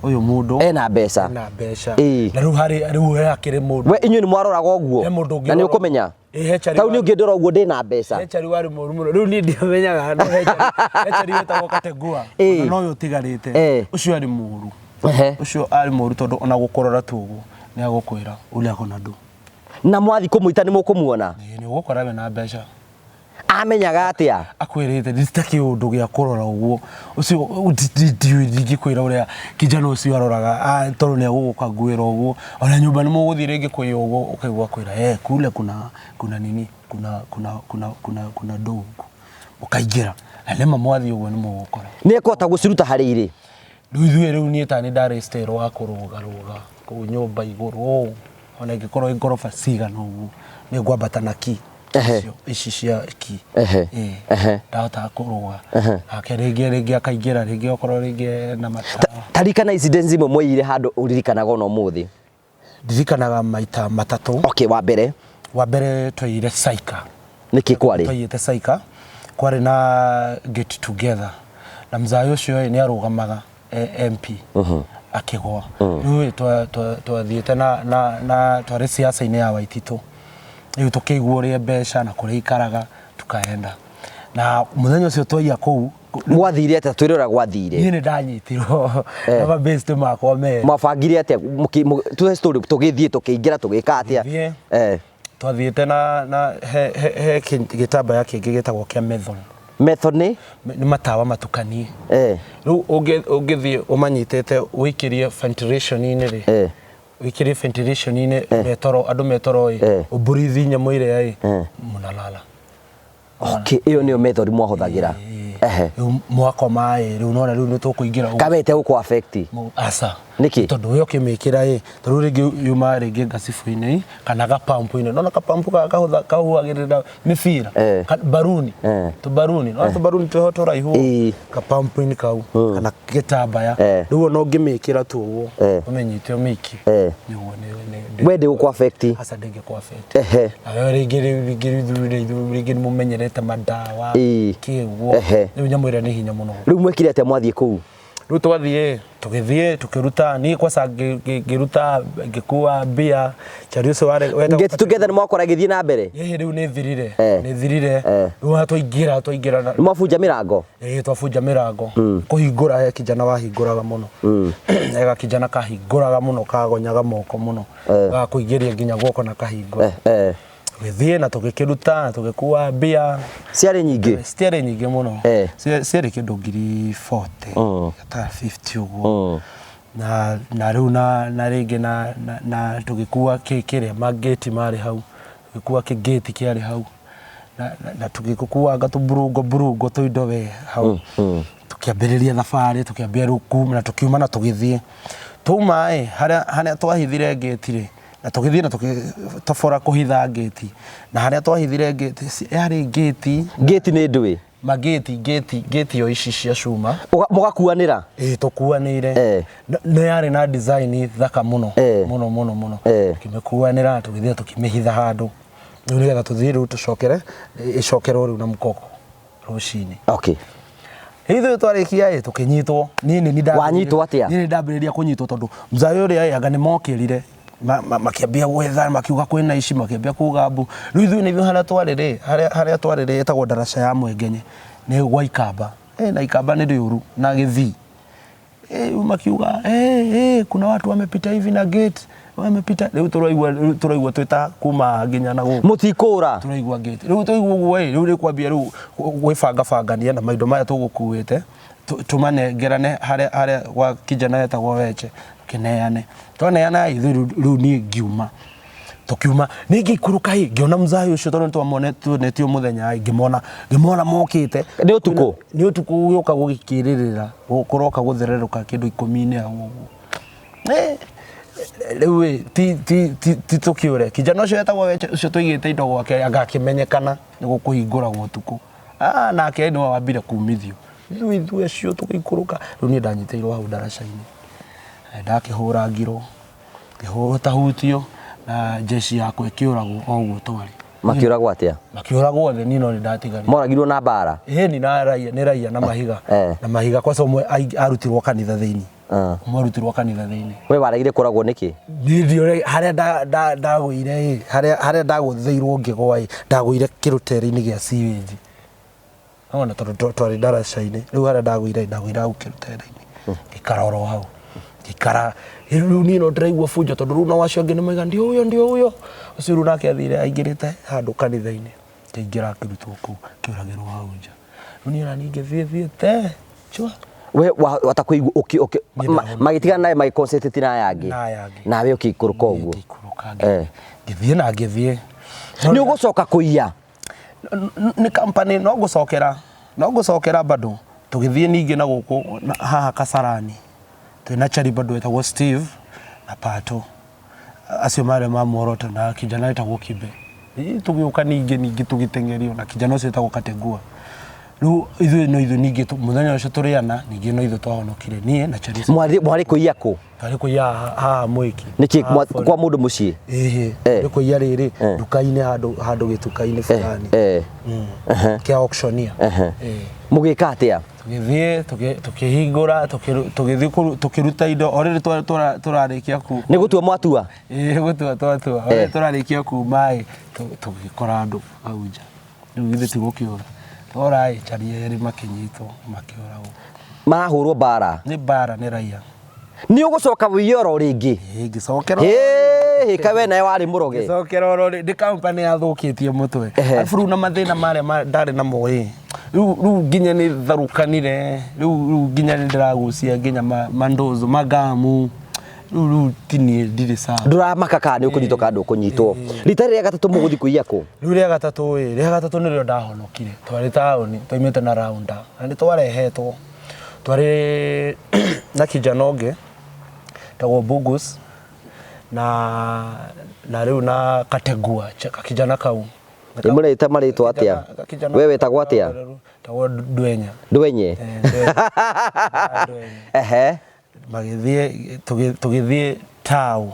ũyũ mũndũ Ena mbeca. ena mbeca. Ĩĩ. Na rĩu harĩ rĩu he hakĩrĩ mũndũ We inyuĩ nĩ mwaroraga ũguo? He mũndũ ũngĩ Na nĩ ũrora- ũkũmenya? Ĩĩ, he chari Tau niĩ ũngĩndora ũguo ndĩna mbeca. he chari warĩ mũru mũno rĩu niĩ ndiamenyaga no he chari he chari wetagwo Kategua Ĩĩ. ona no ũyũ ũtigarĩte Ĩĩ. ũcio arĩ mũru Ehe. ũcio arĩ mũru tondũ ona gũkũrora tu ũguo nĩ agũkwĩra ule ako na ndũ Na mwathi kũmũita nĩ mũkũmuona? Ĩĩ, nĩ ũgũkora we na mbeca. Amenyaga atĩa? Akwĩrĩte ndita kĩũndũ gĩa kũrora ũguo ũcio ndiũĩ ndingĩkwĩra ũrĩa kijana ũcio aroraga tondũ nĩ agũgũkaguĩra ũguo ona nyũmba nĩ mũgũthiĩ rĩngĩ kũiya ũguo ũkaigua akwĩra eh kule kuna kuna nini kuna kuna kuna kuna kuna ndoo huku mũkaingĩra na nĩma mwathiĩ ũguo nĩ mũgũkora. Nĩ ekũhota gũciruta harĩa irĩ? Rĩu ithuĩ rĩu niĩ ta nĩ ndarĩ style wa kũrũga rũga kũu nyũmba igũrũ ũũ ona ingĩkorwo ĩ ngoroba cigana ũguo nĩ ngwambata na key Ehe. Icio ici cia key. Ehe. Ĩĩ. Ehe. Ndahotaga kũrũga nake rĩngĩ rĩngĩ akaingĩra rĩngĩ okorwo rĩngĩ na matawa. Taririkana incidents imwe mwaiyire handũ ũririkanaga ona ũmũthĩ. Ndirikanaga maita matatũ. Okay, wa mbere. Wa mbere twaiyire Saika. Nĩkĩ kwarĩ? Twaiyĩte Saika, kwarĩ na get together na mzai ũcio ĩ nĩ arũgamaga e MP akĩgwa. Rĩu ĩ twathiĩte na na na twarĩ siasa-inĩ ya Waititũ. Rĩu tũkĩigua ũrĩa mbeca na kũrĩa aikaraga tukaenda. Na mũthenya ũcio twaiya kũu Gwathire atĩa? Twĩre ũrĩa gwathire. Niĩ nĩ ndanyitirwo na mabĩsti makwa merĩ. Mwabangire atĩa? Tuhe story tũgĩthiĩ tũkĩingĩra tũgĩka atĩa? Tũgĩthiĩ. Eh. Twathiĩte na na he he he gĩtambaya kĩngĩ gĩtagwo kĩa methon. Methon nĩ? Nĩ matawa matukanie. Eh. Rĩu ũngĩthiĩ ũmanyitĩte ũikĩrie ventilation-inĩ rĩ. Eh. Ũikĩrie ventilation-inĩ metoro andũ metoro ĩ. Eh. Ũmburithi nyamũ ĩrĩa ĩ. Eh. Mũnalala. Okay, ĩyo nĩyo method mwahũthagĩra. Ehe. Rĩu mwakoma ĩ rĩu nona rĩu nĩ tũkũingĩra ũguo. Kamete gũkũ affect. Aca. Nĩkĩ? Tondũ we ũkĩmĩkĩra ĩ, ta rĩu rĩngĩ yuma rĩngĩ ngacibũ-inĩ kana gapampu-inĩ. Nona kapampu gaka kahuhagĩrĩra mĩbira. Eh. Baruni. Eh. Tũbaruni. Nona tũbaruni twĩho tũraihu. Ĩĩ. Kapampu-inĩ kau kana gĩtambaya. Eh. Rĩu ona ũngĩmĩkĩra tu ũguo, Eh. ũmĩnyite ũmĩikie. Eh. Nĩguo nĩ We ndĩgũkũ affect. Aca ndĩngĩkũ affect. Ehe. Na we rĩngĩ rĩu rĩngĩ rĩu rĩu rĩngĩ nĩ mũmenyerete mandawa Ĩĩ. kĩ ũguo. Ehe. Rĩu nyamũ ĩrĩa nĩ hinya mũno. Rĩu mwekire atĩa mwathiĩ kũu? Rĩu twathiĩ tũgĩthiĩ tũkĩruta niĩ kwaca ngĩruta ngĩkua mbia chari ũcio warĩ wetagwo Get together nĩ mwakora ĩgĩthiĩ na mbere? Ĩhĩ rĩu nĩ thirire Eh. nĩ thirire Eh. rĩu twaingĩra twaingĩra na Nĩ mwabunja mĩrango? Ĩĩ twabunja mĩrango kũhingũra he kijana wahingũraga mũno ega kijana kahingũraga mũno kagonyaga moko mũno gakũingĩria nginya guoko na kahingũra Eh, eh. Tũgĩthiĩ na tũgĩkĩruta na tũgĩkua mbia. Ciarĩ nyingĩ? Citiarĩ nyingĩ mũno. Eh. Ciarĩ kĩndũ ngiri 40 ta 50 ũguo. Na na rĩu na na rĩngĩ na na, na tũgĩkua kĩrĩa magĩti marĩ hau. Tũgĩkua kĩgĩti kĩarĩ hau. Na, na, na tũgĩkuanga tũburungo burungo tũindo we hau. Tũkĩambĩrĩria thabarĩ, tũkĩambia rĩu kuma na tũkiuma na tũgĩthiĩ. Twauma ĩ, harĩa harĩa twahithire ngĩti rĩ, na tũgĩthiĩ na tũgĩtobora kũhitha ngĩti. Na harĩa twahithire ngĩti, yarĩ ngĩti. Ngĩti nĩ ndũĩ? Magĩti, ngĩti, ngĩti o ici cia cuma. Mũgakuanĩra? Ĩĩ tũkuanĩire. Eh. Nĩ yarĩ na design thaka mũno. Eh. Mũno mũno mũno. Eh. Tũkĩmĩkuanĩra, tũgĩthiĩ tũkĩmĩhitha handũ. Rĩu nĩgetha tũthiĩ rĩu tũcokere, ĩcokerwo rĩu na mũkoko rũcinĩ. Okay. Ithuĩ twarĩkia ĩ tũkĩnyitwo. Niĩ nĩ niĩ Wanyitwo atĩa? Niĩ nĩ ndambĩrĩria kũnyitwo tondũ mzai ũrĩa ĩ anga nĩ mokĩrire. Makĩambia gwetha, makiuga kwĩna ici, makĩambia kuga mbu. Rĩu ithuĩ na ithuĩ harĩa twarĩ rĩ, harĩa twarĩ rĩ, ĩtagwo ndaraca ya Mwengenye, nĩ gwa Ikamba. Na Ikamba nĩ rĩũru na Gĩthii. Rĩu makiuga kuna watu wamepita hivi na gate, wamepita. Rĩu tũraigua, rĩu tũraigua twĩ ta kuma nginya na gũkũ. Mũtikũra. Tũraigua gate. Rĩu twaigua ũguo ĩ, rĩu nĩ kwambia rĩu gwĩbangabangania na maindo maya tũgũkuĩte, tũmanengerane harĩa gwa kijana etagwo Weche, tũkĩneane. Twaneana ĩ, ithuĩ rĩu niĩ ngiuma. Tũkiuma, niĩ ngĩikũrũka ĩ, ngĩona mzai ũcio tondũ nĩtwamonetio mũthenya ĩ, ngĩmona, ngĩmona mokĩte. Nĩ ũtukũ? Nĩ ũtukũ gũgĩũka gũgĩkĩrĩrĩra, kũroka gũthererũka kĩndũ ikũmi-inĩ hau ũguo. Rĩu ĩ, ti tũkĩũre, kijana ũcio wetagwo Weche ũcio twaigĩte indo gwake anga akĩmenyekana nĩ gũkũhingũragwo ũtukũ. Ah, nake nĩwe wambire kumithio. Rĩu ithuĩ acio tũgĩikũrũka, rĩu niĩ ndanyitĩirwo hau ndaraca-inĩ. Ndakĩhũrangirwo, ngĩhũrwo ta hutio na jeshi yakwa ĩkĩũragwo o ũguo twarĩ. Makĩũragwo atĩa? Makĩũragwo othe, niĩ no nĩ ndatigarire. Moragirwo na mbara? Ĩni, na raia, nĩ raia na mahiga. Na mahiga kwanza ũmwe arutirwo kanitha thĩinĩ. Ũmwe arutirwo kanitha thĩinĩ. We waregire kũragwo nĩkĩ? Niĩ ndiũĩ harĩa ndagũire ĩ, harĩa ndagũthĩirwo ngĩgwa ĩ, ndagũire kĩrũtere-inĩ gĩa sewage. Nĩwona tondũ twarĩ ndaraca-inĩ, rĩu harĩa ndagũire ĩ, ndagũire hau kĩrũtere-inĩ. Ngĩikara oro hau. Ngĩikara, rĩu niĩ no ndĩraigua bunjo tondũ rĩu nao acio angĩ nĩmauga ndio huyo ndio huyo. Ũcio rĩu nake athire aingĩrĩte handũ kanitha-inĩ. Akĩingĩra akĩrutwo kũu, akĩũragĩrwo hau nja. Rĩu niĩ ona niĩ ngĩthiĩ thiĩte, chua. We wahota kũigua ũkĩ ũkĩ Niĩ magĩtigana nawe magĩ concentrate na aya angĩ. Na aya angĩ. Nawe ũkĩikũrũka ũguo. Ngĩikũrũka ngĩthiĩ na ngĩthiĩ. Nĩ ũgũcoka kũiya? Nĩ company no ngũcokera, no ngũcokera bado. Tũgĩthiĩ ningĩ na gũkũ haha Kasarani. Twĩna Chari bado wetagwo Steve na Pato. Acio marĩ ma muoroto na kijana wetagwo Kibe. Tũgĩũka ningĩ ningĩ tũgĩteng'erio na kijana ũcio wetagwo Kategua. Rĩu ithuĩ no ithuĩ ningĩ mũthenya ũcio tũrĩ ana ningĩ no ithuĩ twahonokire niĩ na Charissa. Mwarĩ kũiya kũ? Twarĩ kũiya haha Mwĩki. Nĩkĩ kwa mũndũ mũciĩ? Ĩhĩ. Twarĩ kũiya rĩrĩ nduka-inĩ handũ handũ gĩtuka-inĩ fulani. Kĩa auctioneer. Mũgĩka atĩa? Tũgĩthiĩ tũkĩhingũra tũgĩthiĩ tũkĩruta indo o rĩrĩ tũrarĩkia ku. Nĩ gũtua mwatua? Ĩĩ gũtua twatua. O rĩrĩ tũrarĩkia kuma ĩ tũgĩkora andũ hau nja. Rĩu githĩ ti gũkĩũra. Tora ĩ njaria erĩ makĩnyitwo makĩũragwo. Marahũrwo mbara? Nĩ mbara nĩ raia. Nĩ ũgũcoka wĩiye oro rĩngĩ? Ĩĩ ngĩcokera. Hĩ kaĩ we nawe warĩ mũroge. Ngĩcokera oro rĩngĩ. Nĩ company yathũkĩtie mũtwe. Arabu rĩu na mathĩna marĩa ndarĩ namo ĩ. Rĩu rĩu nginya nĩ tharũkanire. Rĩu rĩu nginya nĩ ndĩragucia nginya mandozo magamu. Rĩu rĩu ti niĩ ndirĩ sawa. Ndũramaka kana nĩ ũkũnyitwo kana ndũkũnyitwo. Rita rĩrĩ rĩa gatatũ mũgũthiĩ kũiya kũ? Rĩu rĩa gatatũ ĩ, rĩa gatatũ nĩrĩo ndahonokire. Twarĩ taũni, twaumĩte na raunda na nĩ twarehetwo. Twarĩ na kijana ũngĩ wetagwo Bugus na na rĩu na Kategua, kakijana kau. Ĩ mũreta marĩtwa atĩa? We wetagwo atĩa? Wetagwo Ndwenya. Ndwenye? Eh, Ndwenya. Ndwenya. Ehe. Magĩthiĩ tũgĩthiĩ tao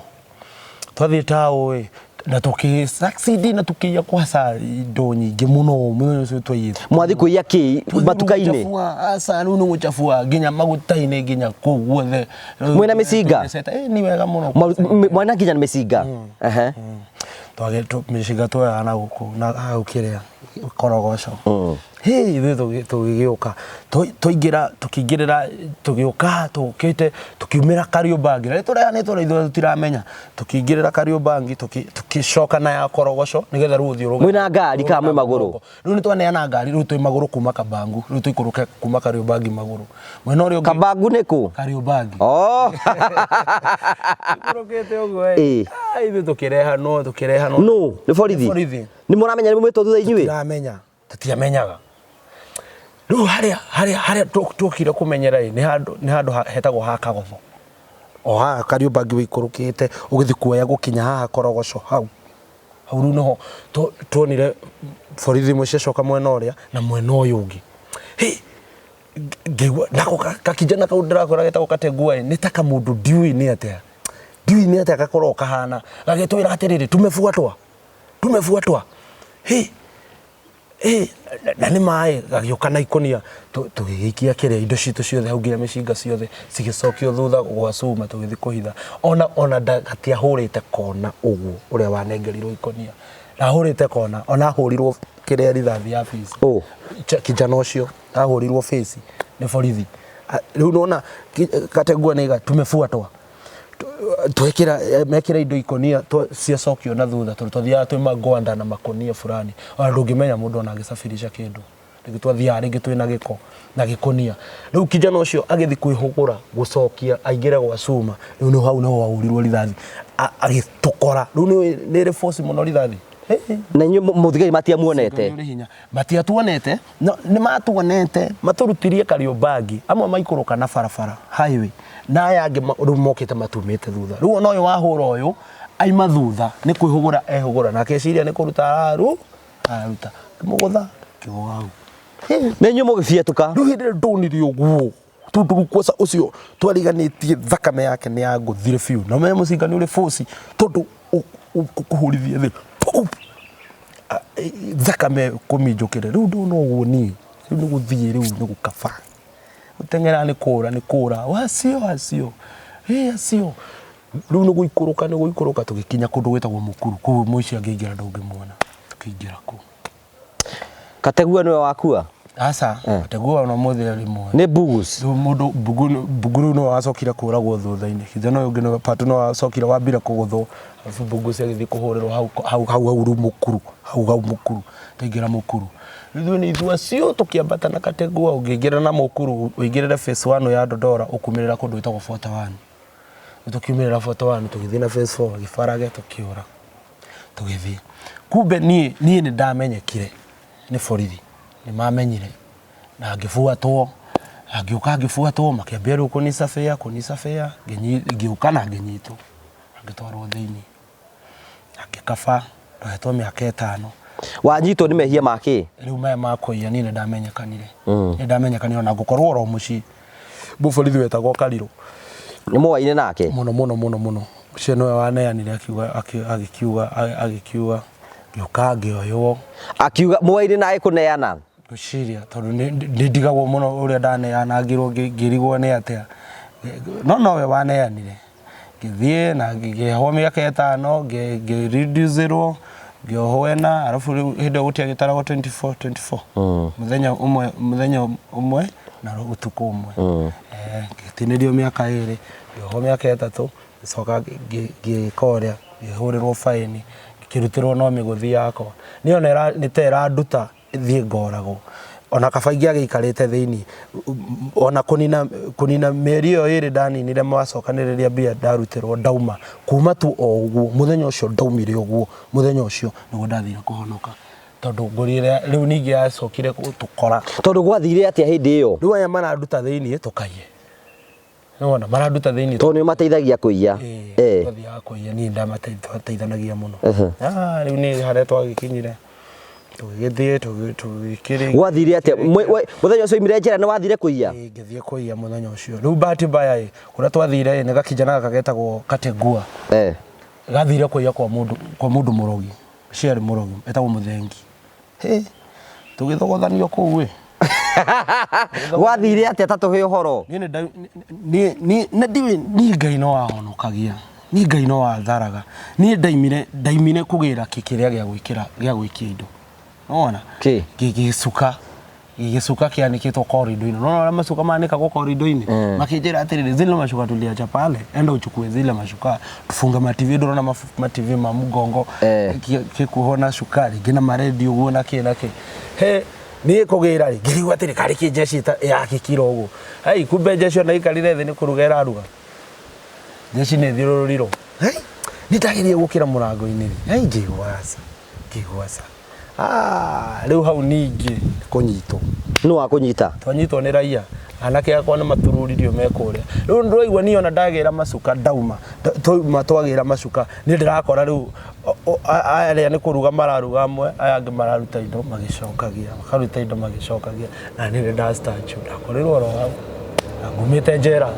twathiĩ tao ĩ na tũkĩ succeed na tũkĩiya kwaca indo nyingĩ mũno mũthenya ũcio twaiyĩte. Mwathiĩ kũiya kĩ matuka-inĩ? Aca rĩu nĩ gũchafua nginya maguta-inĩ nginya kũu guothe. Mwĩna mĩcinga? Ĩ ni wega mũno. Mwana nginya na mĩcinga? Ehe. Mĩcinga tuoyaga na gũkũ na hau kĩrĩa korogoco. Hĩ ithuĩ tũgĩgĩũka twaingĩra tũkĩingĩrĩra tũgĩũka tũkĩte tũkiumĩra Kariobangi na nĩtũrehanĩtwo na ithuĩ tũtiramenya tũkĩingĩrĩra Kariobangi tũgĩcoka na ya korogoco nĩgetha rĩu ũthiĩ ũrũge. Mwĩna ngari kana mwĩ magũrũ? Rĩu nĩtwaneana ngari rĩu twĩ magũrũ kuma Kabangu rĩu tũikũrũke kuma Kariobangi magũrũ mwena ũrĩa ũngĩ. Kabangu nĩ kũ? Kariobangi. Oh. Tũikũrũkĩte ũguo ĩ. Ithuĩ tũkĩrehanwo tũkĩrehanwo. Nũ? Nĩ borithi? Borithi. Nĩ mũramenya nĩ mumĩtwo thutha inyuĩ? Tũtiramenya. Tũtiamenyaga. Rĩu harĩa harĩa harĩa tuokire kũmenyera ĩ nĩ handũ nĩ handũ hetagwo ha Kagotho. O haha Kariobangi wĩikũrũkĩte ũgĩthiĩ kuoya gũkinya haha Korogoco hau. Hau rĩu nĩho tuonire borithi imwe ciacoka mwena ũrĩa na mwena ũyũ ũngĩ. Hĩ! Ngĩigua nako kakijana kau ndĩrakwĩra getagwo Kategua ĩ nĩ ta kamũndũ ndiũĩ nĩ atĩa. Ndiũĩ nĩ atĩa gakoragwo kahana. Gagĩtwĩra atĩrĩrĩ, tumefuatwa, tumefuatwa. Hĩ! Ĩ, na nĩ maĩ gagĩũka na ikũnia tũgĩgĩikia kĩrĩa indo citũ ciothe hau nginya mĩcinga ciothe cigĩcokio thutha gwa cuma tũgĩthiĩ kũhitha ona gatiahũrĩte kona ũguo ũrĩa wanengerirwo ikũnia ndahũrĩte kona ona ahũrirwo kĩrĩa rithathi ya face. Ũ? Kijana ũcio ahũrirwo face nĩ borithi. Rĩu nĩwona kategua nĩ tumefuatwa twekĩra mekĩra indo ikũnia ciacokio na thutha tondũ twathiaga twĩ magwanda na makonia fulani ona ndũngĩmenya mũndũ ona agĩcabirisha kĩndũ rĩngĩ twathiaga rĩngĩ twĩna gĩko na gĩkonia rĩu kijana ũcio agĩthiĩ kwĩhũgũra gũcokia aingĩre gwa cuma rĩu nĩ hau nĩho ahũrirwo rithathi agĩtũkora rĩu nĩ ĩrĩ force mũno rithathi. Na inyuĩ mũthigari matiamuonete? Nĩ ũrĩ hinya. Matiatuonete no nĩ matuonete matũrutirie Kariobangi amwe maikũrũka na barabara highway na aya angĩ rĩu mokĩte matumĩte thutha rĩu ona ũyũ wahũra ũyũ aima thutha nĩ kwĩhũgũra ehũgũra na akeciria nĩ kũruta araruta kĩmũgũtha kĩgũa hau. Na inyuĩ mũgĩbiatũka? Rĩu hĩndĩ ĩrĩa ndonire ũguo tondũ rĩu kwanza ũcio twariganĩtie thakame yake nĩ yangũthire biũ na ũmenye mũcinga nĩ ũrĩ force tondũ ũkũhũrithia thĩ pum! Thakame kũminjũkĩre rĩu ndona ũguo niĩ rĩu nĩ gũthiĩ rĩu nĩ gũkaba gũteng'era nĩ kũra nĩ kũra wacio acio ĩ acio rĩu nĩ gũikũrũka nĩ gũikũrũka tũgĩkinya kũndũ gwĩtagwo Mũkuru kũu mũici angĩingĩra ndũngĩmuona tũkĩingĩra kũu. Kategua nĩwe wakua? Aca, Kategua ona ũmũthĩ arĩ muoyo. Nĩ Bugus? Rĩu mũndũ Mbuguru rĩu nĩwe wacokire kũragwo thutha-inĩ. Kijana ũyũ ũngĩ nĩwe Patu nĩwe wacokire wambire kũgũthwo arabu Bugus agĩthiĩ kũhũrĩrwo hau hau hau hau rĩu Mũkuru hau hau Mũkuru twaingĩra Mũkuru. Rĩu ithuĩ nĩ ithuĩ acio tũkĩambata na Kategua ũngĩingĩra na Mũkuru ũingĩrĩre phase one ya Dodora ũkumĩrĩra kũndũ gwĩtagwo 41. Rĩu tũkiumĩrĩra 41 tũgĩthiĩ na phase four Gĩbarage tũkĩũra. Tũgĩthiĩ. Kumbe niĩ niĩ nĩ ndamenyekire nĩ borithi, nĩ mamenyire na ngĩbuatwo, na ngĩũka ngĩbuatwo makĩambia rĩu kũnicabĩa kũnicabĩa, ngĩũka na ngĩnyitwo, na ngĩtwarwo thĩiniĩ, na ngĩkaba, ndohetwo mĩaka 5. Wanyitwo nĩ mehia ma kĩ? Rĩu maya ma kũiya niĩ nĩ ndamenyekanire, nĩ ndamenyekanire ona ngũkorwo oro mũciĩ, mũborithi wetagwo Karirũ. Nĩ mũwaine nake? Mũno mũno mũno mũno. Ũcio nĩwe waneanire akiuga agĩkiuga agĩkiuga ngĩũka ngĩoywo. Akiuga mũwaine na agĩkũneana? Ngwĩciria tondũ nĩ ndigagwo mũno ũrĩa ndaneanangirwo ngĩrigwo nĩ atĩa. No nowe waneanire. Ngĩthiĩ na ngĩohwo mĩaka 5 ngĩ reduce rwo ngĩohwo 4 arabu rĩu hĩndĩ ĩyo gũtiagĩtaragwo 24 24. Mũthenya ũmwe mũthenya ũmwe na ũtukũ ũmwe. Ngĩtinĩrio mĩaka 2 ngĩohwo mĩaka 3 ngĩcoka ngĩka ũrĩa ngĩhũrĩrwo baĩni ngĩkĩrutĩrwo no mĩgũthi yakwa. Niĩ ona nĩ ta ĩranduta thiĩ ngoragwo. Ona kaba ingĩagĩikarĩte thĩiniĩ ona kũnina kũnina mĩeri ĩyo 2 ndaninire macokanĩrĩria mbia ndarutĩrwo ndauma kuma tu o ũguo mũthenya ũcio ndaumire ũguo mũthenya ũcio nĩguo ndathire kũhonoka tondũ ngũri ĩrĩa rĩu ningĩ yacokire gũtũkora. Tondũ gwathire atĩa hĩndĩ ĩyo? Rĩu aya maranduta thĩiniĩ tũkaiye. Nĩwona maranduta thĩiniĩ. Tondũ nĩ ũmateithagia kũiya. Ĩĩ twathiaga kũiya niĩ ndamateithanagia mũno. Rĩu nĩ harĩa twagĩkinyire tũgĩgĩthiĩ tũgĩkĩrĩ. Gwathire atĩa? Mũthenya ũcio oimire njera nĩ wathire kũiya? Ĩĩ ngĩthiĩ kũiya mũthenya ũcio. Rĩu bahati mbaya ĩ, kũrĩa twathire ĩ, nĩ gakijana gaka getagwo Kategua. Gathire kũiya kwa mũndũ kwa mũndũ mũrogi. Ũcio arĩ mũrogi etagwo Mũthengi. Hĩ, tũgĩthogothanio kũu ĩ. Gwathire atĩa ta tũhe ũhoro? Niĩ nĩ niĩ nĩ ndiũĩ niĩ Ngai no ahonokagia. Niĩ Ngai no atharaga. Niĩ ndaimire ndaimire kũgĩra kĩrĩa gĩa gwĩkĩra gĩa gũikia indo. Nĩwona? Kĩ? Gĩcuka. Gĩcuka kĩanĩkĩtwo korido-inĩ. Unaona wale macuka maanĩkagwo korido-inĩ? Makĩnjĩra atĩrĩrĩ, zile macuka tuliacha pale, enda uchukue zile macuka tufunge ma TV ndũrona ma TV ma mũgongo gĩkuohwo na cuka rĩngĩ na maredio ũguo na kĩ na kĩ. He niĩ kũgĩra rĩ, ngĩrigwo atĩrĩ karĩ kĩ jeshi yakĩkira ũguo. Hei, kumbe jeshi ona ĩikarire thĩ nĩ kũruga ĩraruga. Jeshi nĩ ĩthiũrũrũrirwo. Hei, nĩ ndageria gũkĩra mũrango-inĩ rĩ, hei ngĩigua aca, ngĩigua aca. Ah, rĩu hau ningĩ kũnyitwo. Nũ wakũnyita? Twanyitwo nĩ raia. Anake akwa nĩ matururirio me kũrĩa. Rĩu ndĩraigua niĩ ona ndagĩra macuka ndauma. Twauma twagĩra macuka, niĩ ndĩrakora rĩu arĩa nĩ kũruga mararuga amwe, aya angĩ mararuta indo magĩcokagia, makaruta indo magĩcokagia. Na niĩ nĩ nda statue, ndakorirwo oro hau. Na ngumĩte njera.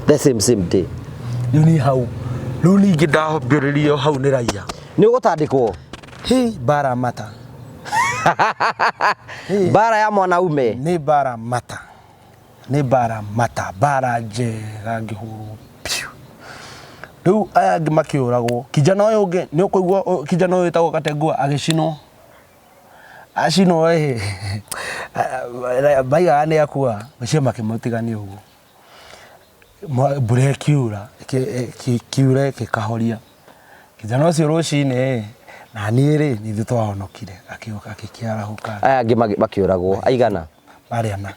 The same same day. Rĩu niĩ hau, rĩu ningĩ ndambĩrĩrio hau nĩ raia. Nĩ ũgũtandĩkwo? Hi, mbara mata. Mbara ya mwanaume. Nĩ mbara mata, nĩ mbara mata, mbara njega ngĩhũrwo piũ. Rĩu aya angĩ makĩũragwo, kijana ũyũ ũngĩ nĩ ũkũigua kijana ũyũ wĩtagwo Kategua agĩcinwo, acinwo ĩ, maigaga nĩ akua, mũciĩ makĩmũtigania ũguo. Mbura ĩkiura, ĩkiura ĩgĩkahoria. Kijana ũcio rũcinĩ ĩ, na niĩ rĩ, nĩ ithuĩ twahonokire, akĩũka akĩarahũka. Aya angĩ makĩũragwo aigana? Marĩ ana,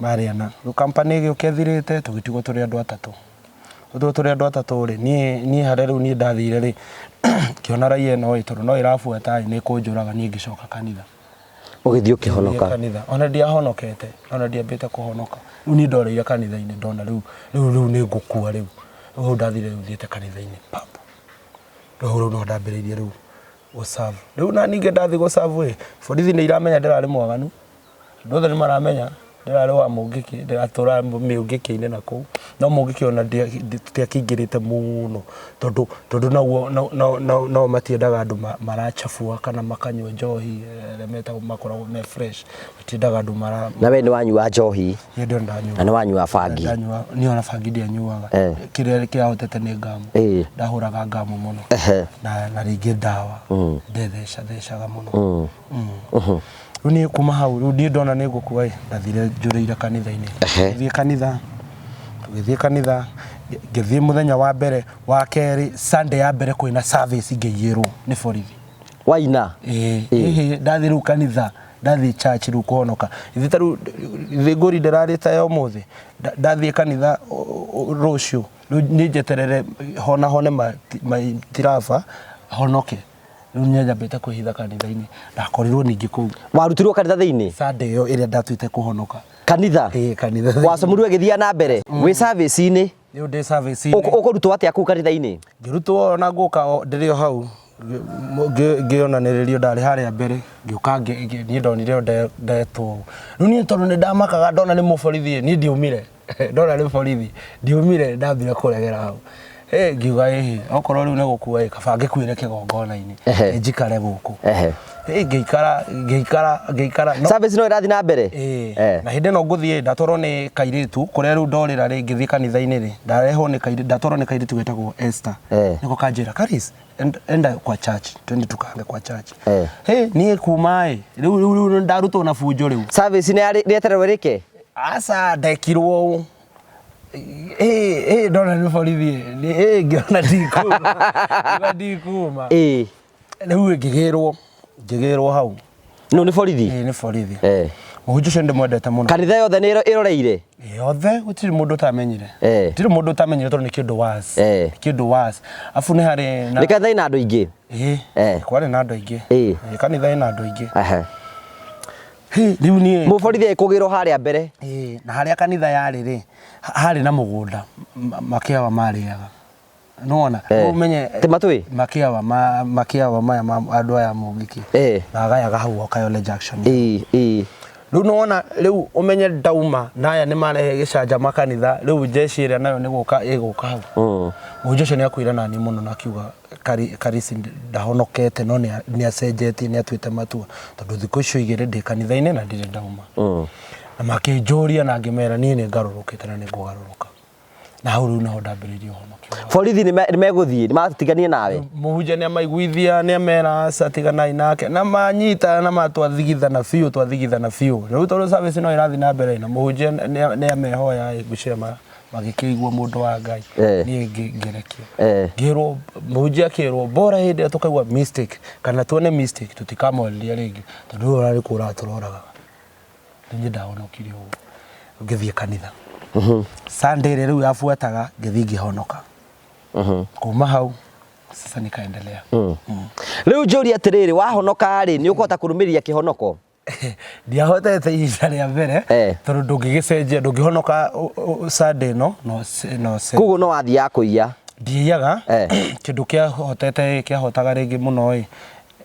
marĩ ana. Rĩu company ĩgĩũka ĩthirĩte, tũgĩtigwo tũrĩ andũ atatũ. Tũgĩtigwo tũrĩ andũ atatũ rĩ, niĩ niĩ harĩa rĩu niĩ ndathire rĩ, ngĩona raia ĩno ĩ, tondũ no ĩrabuata ĩ, nĩ ĩkũnjũraga, niĩ ngĩcoka kanitha. Ũgĩthiĩ ũkĩhonoka? Kanitha. Ona ndiahonokete, ona ndiambĩte kũhonoka. Rĩu niĩ ndoreire kanitha-inĩ ndona rĩu rĩu rĩu nĩ ngũkua rĩu. Rĩu hau ndathire rĩu thiĩte kanitha-inĩ pap. Rĩu hau rĩu nĩho ndambĩrĩirie rĩu gũ serve. Rĩu na ningĩ ndathiĩ gũ serve ĩ, borithi nĩ iramenya ndĩrarĩ mwaganu. Andũ othe nĩ maramenya ndĩrarĩ wa mũngĩkĩ, ndĩratũraga mĩũngĩkĩ-inĩ na kũu. No mũngĩkĩ ona tũtiakĩingĩrĩte mũno tondũ tondũ naguo nao matiendaga andũ marachafua kana makanyua njohi arĩa metagwo makoragwo me fresh. Matiendaga andũ mara. Na we nĩ wanyua njohi? Niĩ ndio ndanyua. Na nĩ wanyua bangi? Ndanyua, niĩ ona bangi ndianyuaga. Kĩrĩa kĩahotete nĩ ngamu. Ndahũraga ngamu mũno. Na rĩngĩ ndawa. Ndetheca thecaga mũno. Rĩu niĩ kuma hau rĩu niĩ ndona nĩ ngũkua ĩ, ndathire njũrĩire kanitha-inĩ. Ngĩthiĩ kanitha, tũgĩthiĩ kanitha, ngĩthiĩ mũthenya wa mbere, wa kerĩ, Sunday ya mbere kwĩna service ngĩiyĩrwo nĩ borithi. Waina? Ĩĩ, ĩhĩ, ndathiĩ rĩu kanitha, ndathiĩ church rĩu kũhonoka. Ithuĩ ta rĩu thĩ ngũri ndĩrarĩte ya ũmũthĩ, ndathiĩ kanitha rũciũ, rĩu niĩ njeterere hona hone matiraba honoke. Rĩu nĩ nyambĩte kwĩhitha kanitha-inĩ, ndakorirwo ningĩ kũu. Warutirwo kanitha thĩinĩ? Sunday ĩyo ĩrĩa ndatuĩte kũhonoka. Kanitha? Ĩĩ kanitha thĩinĩ. Wacomurwo ĩgĩthiaga na mbere? Wĩ service-inĩ? Rĩu ndĩ service-inĩ. Ũkũrutwo atĩa kũu kanitha-inĩ? Ngĩrutwo ona ngũka ndĩrĩ o hau ngĩonanĩrĩrio ndarĩ harĩa mbere ngĩũka niĩ ndonire o ndetwo. Rĩu niĩ tondũ nĩ ndamakaga ndona nĩ mũborithi niĩ ndiumire. Ndona nĩ borithi ndiumire ndambire kũregera hau. Ĩ ngiuga ĩhĩ okorwo rĩu nĩ gũkua ĩ kaba ngĩkuĩre kĩgongona-inĩ njikare gũkũ. Ĩ ngĩikara ngĩikara ngĩikara. Service no ĩrathiĩ na mbere? Ĩĩ. Na hĩndĩ ĩno ngũthiĩ ndatwarwo nĩ kairĩtu kũrĩa rĩu ndorĩra rĩ ngĩthiĩ kanitha-inĩ rĩ ndarehwo nĩ kairĩtu ndatwarwo nĩ kairĩtu getagwo Esther. Nĩko kanjĩra Karis enda kwa church twende tukaange kwa church. Hĩ niĩ kuma ĩ rĩu rĩu rĩu ndarutwo na bunjo rĩu. Service nĩ yetererwo ĩrĩke? Aca ndekirwo ũũ. Ĩ ĩ ndona nĩ borithi ĩ ngĩona ndikuma. Ngiuga ndikuma. Ĩĩ. Rĩu ngĩgĩrwo ngĩgĩrwo hau. Nũ nĩ borithi? Ĩĩ nĩ borithi. Mũhunjia ũcio nĩndĩmwendete mũno. Kanitha yothe nĩ ĩroreire? Yothe gũtirĩ mũndũ ũtamenyire. Gũtirĩ mũndũ ũtamenyire tondũ nĩ kĩndũ worse. Nĩ kĩndũ worse. Arabu nĩ harĩ na. Nĩ kanitha ĩna andũ aingĩ? Ĩĩ. Kwarĩ na andũ aingĩ. Ĩĩ kanitha ĩna andũ aingĩ. Hĩ, rĩu niĩ Mũborithi agĩkũgĩrwo harĩa mbere. Ĩĩ, na harĩa kanitha yarĩ rĩ, harĩ na mũgũnda makĩawa marĩaga. Nĩwona? Eh. Ũmenye Ti matũĩ? makĩawa ma makĩawa maya ma andũ aya mũngĩkĩ. Eh. Magayaga hau o Kayole Junction. Ĩĩ, ĩĩ. Rĩu nĩwona rĩu ũmenye ndauma na aya nĩmarehe gĩcanjama kanitha rĩu jeshi ĩrĩa nayo nĩgũka ĩgũka hau. Mũhunjia ũcio nĩakuire naniĩ mũno na akiuga Karisi ndahonokete no nĩ acenjetie nĩ atuĩte matua tondũ thikũ icio igĩrĩ ndĩ kanitha-inĩ na ndirĩ ndauma. Na makĩnjũria na ngĩmera niĩ nĩ ngarũrũkĩte na nĩ ngũgarũrũka. Na hau rĩu nĩho ndambĩrĩirie ũhonokio wakwa. Borithi nĩ megũthiĩ nĩ matiganie nawe? Mũhunjia nĩ amaiguithia nĩ amera aca tiganai nake na manyita na matwathigithana biũ twathigithana biũ. Rĩu tondũ service no ĩrathiĩ na mbere na mũhunjia nĩ amehoya ĩ ngwĩciria magĩkĩigua mũndũ wa Ngai Eh. niĩ ngĩrekio Eh. ngĩrwo mũhunjia akĩrwo bora hĩndĩ ĩrĩa tũkaigua mistake kana tuone mistake tũtikamwarĩria rĩngĩ tondũ ũyũ ũrarĩ kũraga tũroraga niĩ ndahonokire ũguo ngĩthiĩ kanitha Sunday ĩrĩa rĩu yabuataga ngĩthiĩ ngĩhonoka kuma hau sasa nikaendelea Rĩu njũrie atĩrĩrĩ, wahonoka rĩ, nĩ ũkũhota kũrũmĩrĩria kĩhonoko? Ndiahotete ihinda rĩa mbere Eh. tondũ ndũngĩgĩcenjia ndũngĩhonoka Sunday ĩno no no Koguo no wathiaga kũiya. Ndiiyaga Eh. kĩndũ kĩahotete kĩahotaga rĩngĩ mũno ĩ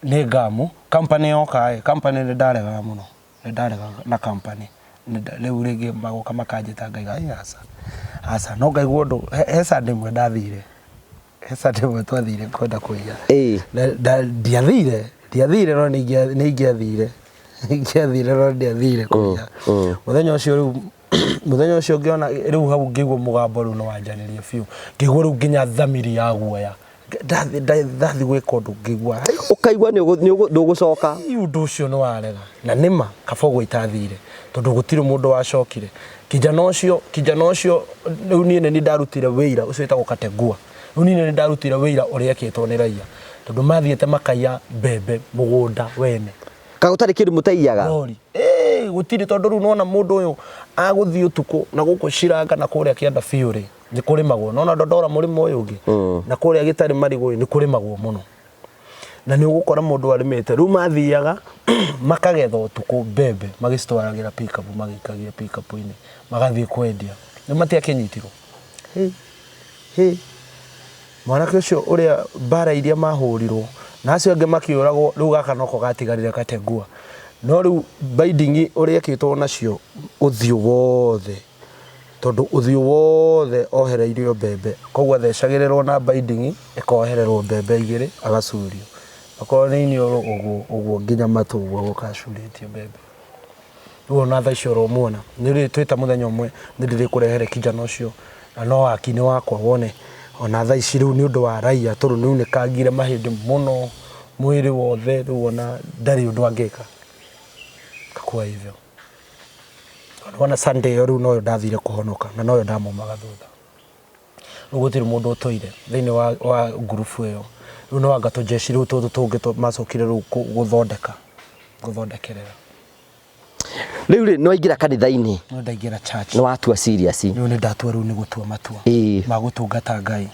nĩ ngamu company yoka ĩ company nĩ ndaregaga mũno nĩ ndaregaga na company rĩu rĩngĩ magoka makanjĩta ngaiga ĩ aca aca no ngaigua ũndũ he Sunday ĩmwe ndathire he Sunday ĩmwe twathire kwenda kũiya Ĩĩ. Ndiathire. Ndiathire no nĩ ingĩathire. Ingĩathire no ndiathire kũrĩha. Mũthenya ũcio rĩu mũthenya ũcio ngĩona rĩu hau ngĩigua mũgambo rĩu nĩ wanjarĩria biũ. Ngĩigua rĩu nginya thamiri ya guoya. Ndathi gwĩka ũndũ ngĩigua Ũkaigua ndũgũcoka. Ii, ũndũ ũcio nĩ warega na nĩma kaba ũguo itathire tondũ gũtirĩ mũndũ wacokire. Kijana ũcio kijana ũcio rĩu niĩ nĩ niĩ ndarutire wĩira ũcio wĩtagwo Kategua. Rĩu niĩ nĩ niĩ ndarutire wĩira ũrĩa ekĩtwo nĩ raia tondũ mathiĩte makaiya mbembe mũgũnda wene. Ka gũtarĩ kĩndũ mũtaiyaga? Rori. Ĩĩ gũtirĩ tondũ rĩu nĩwona mũndũ ũyũ agũthiĩ ũtukũ na gũkũ Ciranga na kũrĩa kĩanda biũ rĩ nĩ kũrĩmagwo. Nĩwona Dondora mũrĩmo ũyũ ũngĩ na kũrĩa gĩtarĩ marigũ ĩ nĩ kũrĩmagwo mũno. Na nĩ ũgũkora mũndũ arĩmĩte rĩu mathiaga makagetha ũtukũ mbembe magĩcitwaragĩra pickup magĩikagia pickup-inĩ magathiĩ kwendia. Rĩu matiakĩnyitirwo? Hĩ hĩ mwanake ũcio ũrĩa mbara iria mahũrirwo na acio angĩ makĩũragwo rĩu gaka noko gatigarire Kategua. No rĩu binding ũrĩa ekĩtwo nacio ũthiũ wothe tondũ ũthiũ wothe ohereirio mbembe koguo athecagĩrĩrwo na binding ĩkohererwo mbembe igĩrĩ agacurio. Okorwo nĩ iniũrũ ũguo ũguo nginya matũ ũguo agoka acurĩtie mbembe. Rĩu ona thaa ici ũromuona nĩ rĩ twĩta mũthenya ũmwe nĩ ndĩrĩkũrehere kijana ũcio na no wakinĩ wakwa wone ona thaa ici rĩu nĩ ũndũ wa raia tondũ nĩ unĩkangire mahĩndĩ mũno mwĩrĩ wothe rĩu ona ndarĩ ũndũ angĩka. Kakua hivyo. Tondũ wona Sunday ĩyo rĩu noyo ndathire kũhonoka na noyo ndamumaga thutha. Rĩu gũtirĩ mũndũ ũtũire thĩinĩ wa, wa ngurubu ĩyo. Rĩu nĩ wanga tũjeshi rĩu tũtũ tũngĩ macokire rĩu gũthondeka gũthondekerera. Rĩu rĩ nĩ waingĩra kanitha-inĩ? Nĩ ndaingĩra church. Nĩ watua serious? Rĩu nĩ ndatua rĩu nĩ gũtua matua ma gũtungata Ngai.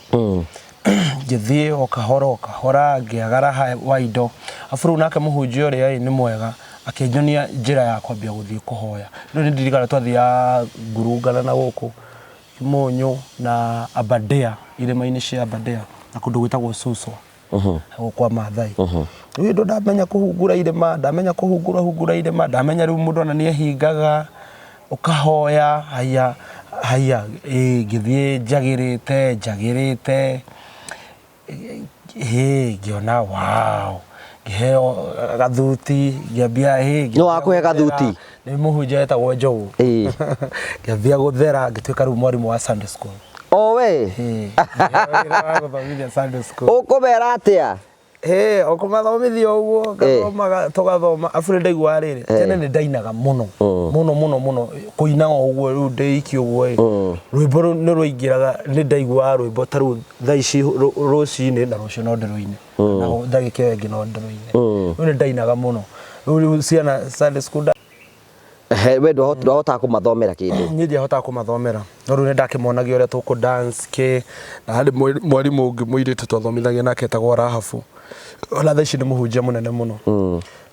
Ngĩthiĩ o kahora o kahora ngĩaga raha wa indo. Arabu rĩu nake mũhunjia ũrĩa ĩ nĩ mwega akĩnyonia njĩra ya kwambia gũthiĩ kũhoya. Rĩu nĩ ndirikanaga twathiaga ngurungana na gũkũ Kimunyũ na Aberdare, irĩma-inĩ cia Aberdare na kũndũ gwĩtagwo Suswa gũkũ kwa Maathai. Rĩu hĩndĩ ĩyo ndamenya kũhungura irĩma, ndamenya kũhungura hungura irĩma, ndamenya rĩu mũndũ ona nĩ ehingaga, ũkahoya haiya haiya, ĩĩ ngĩthiĩ njagĩrĩte njagĩrĩte, ĩĩ ngĩona wow, ngĩheo gathuti, ngĩambia ĩĩ. Nũ wakũhe gathuti? Nĩ mũhunjia wetagwo Njogu. Ngĩambia gũthera ngĩtuĩka rĩu mwarimũ wa Sunday school. O we? Ĩĩ, ngĩheo wĩra wa gũthomithia Sunday school. Ũkũmera atĩa? Ĩĩ, o kũmathomithia ũguo, ngathomaga, tũgathoma, arabu nĩ ndaiguaga rĩrĩ, tene nĩ ndainaga mũno, mũno mũno mũno, kũina o ũguo rĩu ndĩ iki ũguo ĩ, rwĩmbo rũu nĩ rwaingĩraga, nĩ ndaiguaga rwĩmbo ta rĩu thaa ici rũcinĩ na rũciũ no ndĩrũine, na ndagĩka ĩyo ĩngĩ no ndĩrũine. Rĩu nĩ ndainaga mũno. Rĩu rĩu ciana Sunday school Ehe, we ndwahotaga kũmathomera kĩndũ? Niĩ ndiahotaga kũmathomera no rĩu nĩndakĩmonagia ũrĩa tũkũ dance kĩ na harĩ mwarimũ ũngĩ mũirĩtu twathomithagia nake etagwo Rahabu ona thaa ici nĩ mũhunjia mũnene mũno.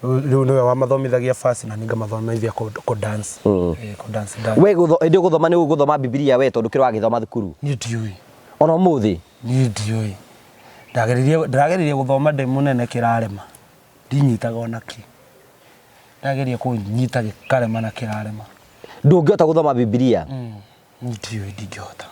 Rĩu nĩwe wamathomithagia verse na niĩ ngamathomithia kũ dance. Ĩĩ, kũ dance dance. We hĩndĩ ũgũthoma nĩ ũgũthoma Bibilia we tondũ kĩrĩa wagĩthoma thukuru? Niĩ ndiũĩ. Ona ũmũthĩ? Niĩ ndiũĩ. Ndageririe ndĩrageririe gũthoma ndĩ mũnene kĩrarema. Ndinyitaga ona kĩ. Ndageria kũnyita gĩkarema na kĩrarema. Ndũngĩhota gũthoma Bibilia? Ndiũĩ ndingĩhota.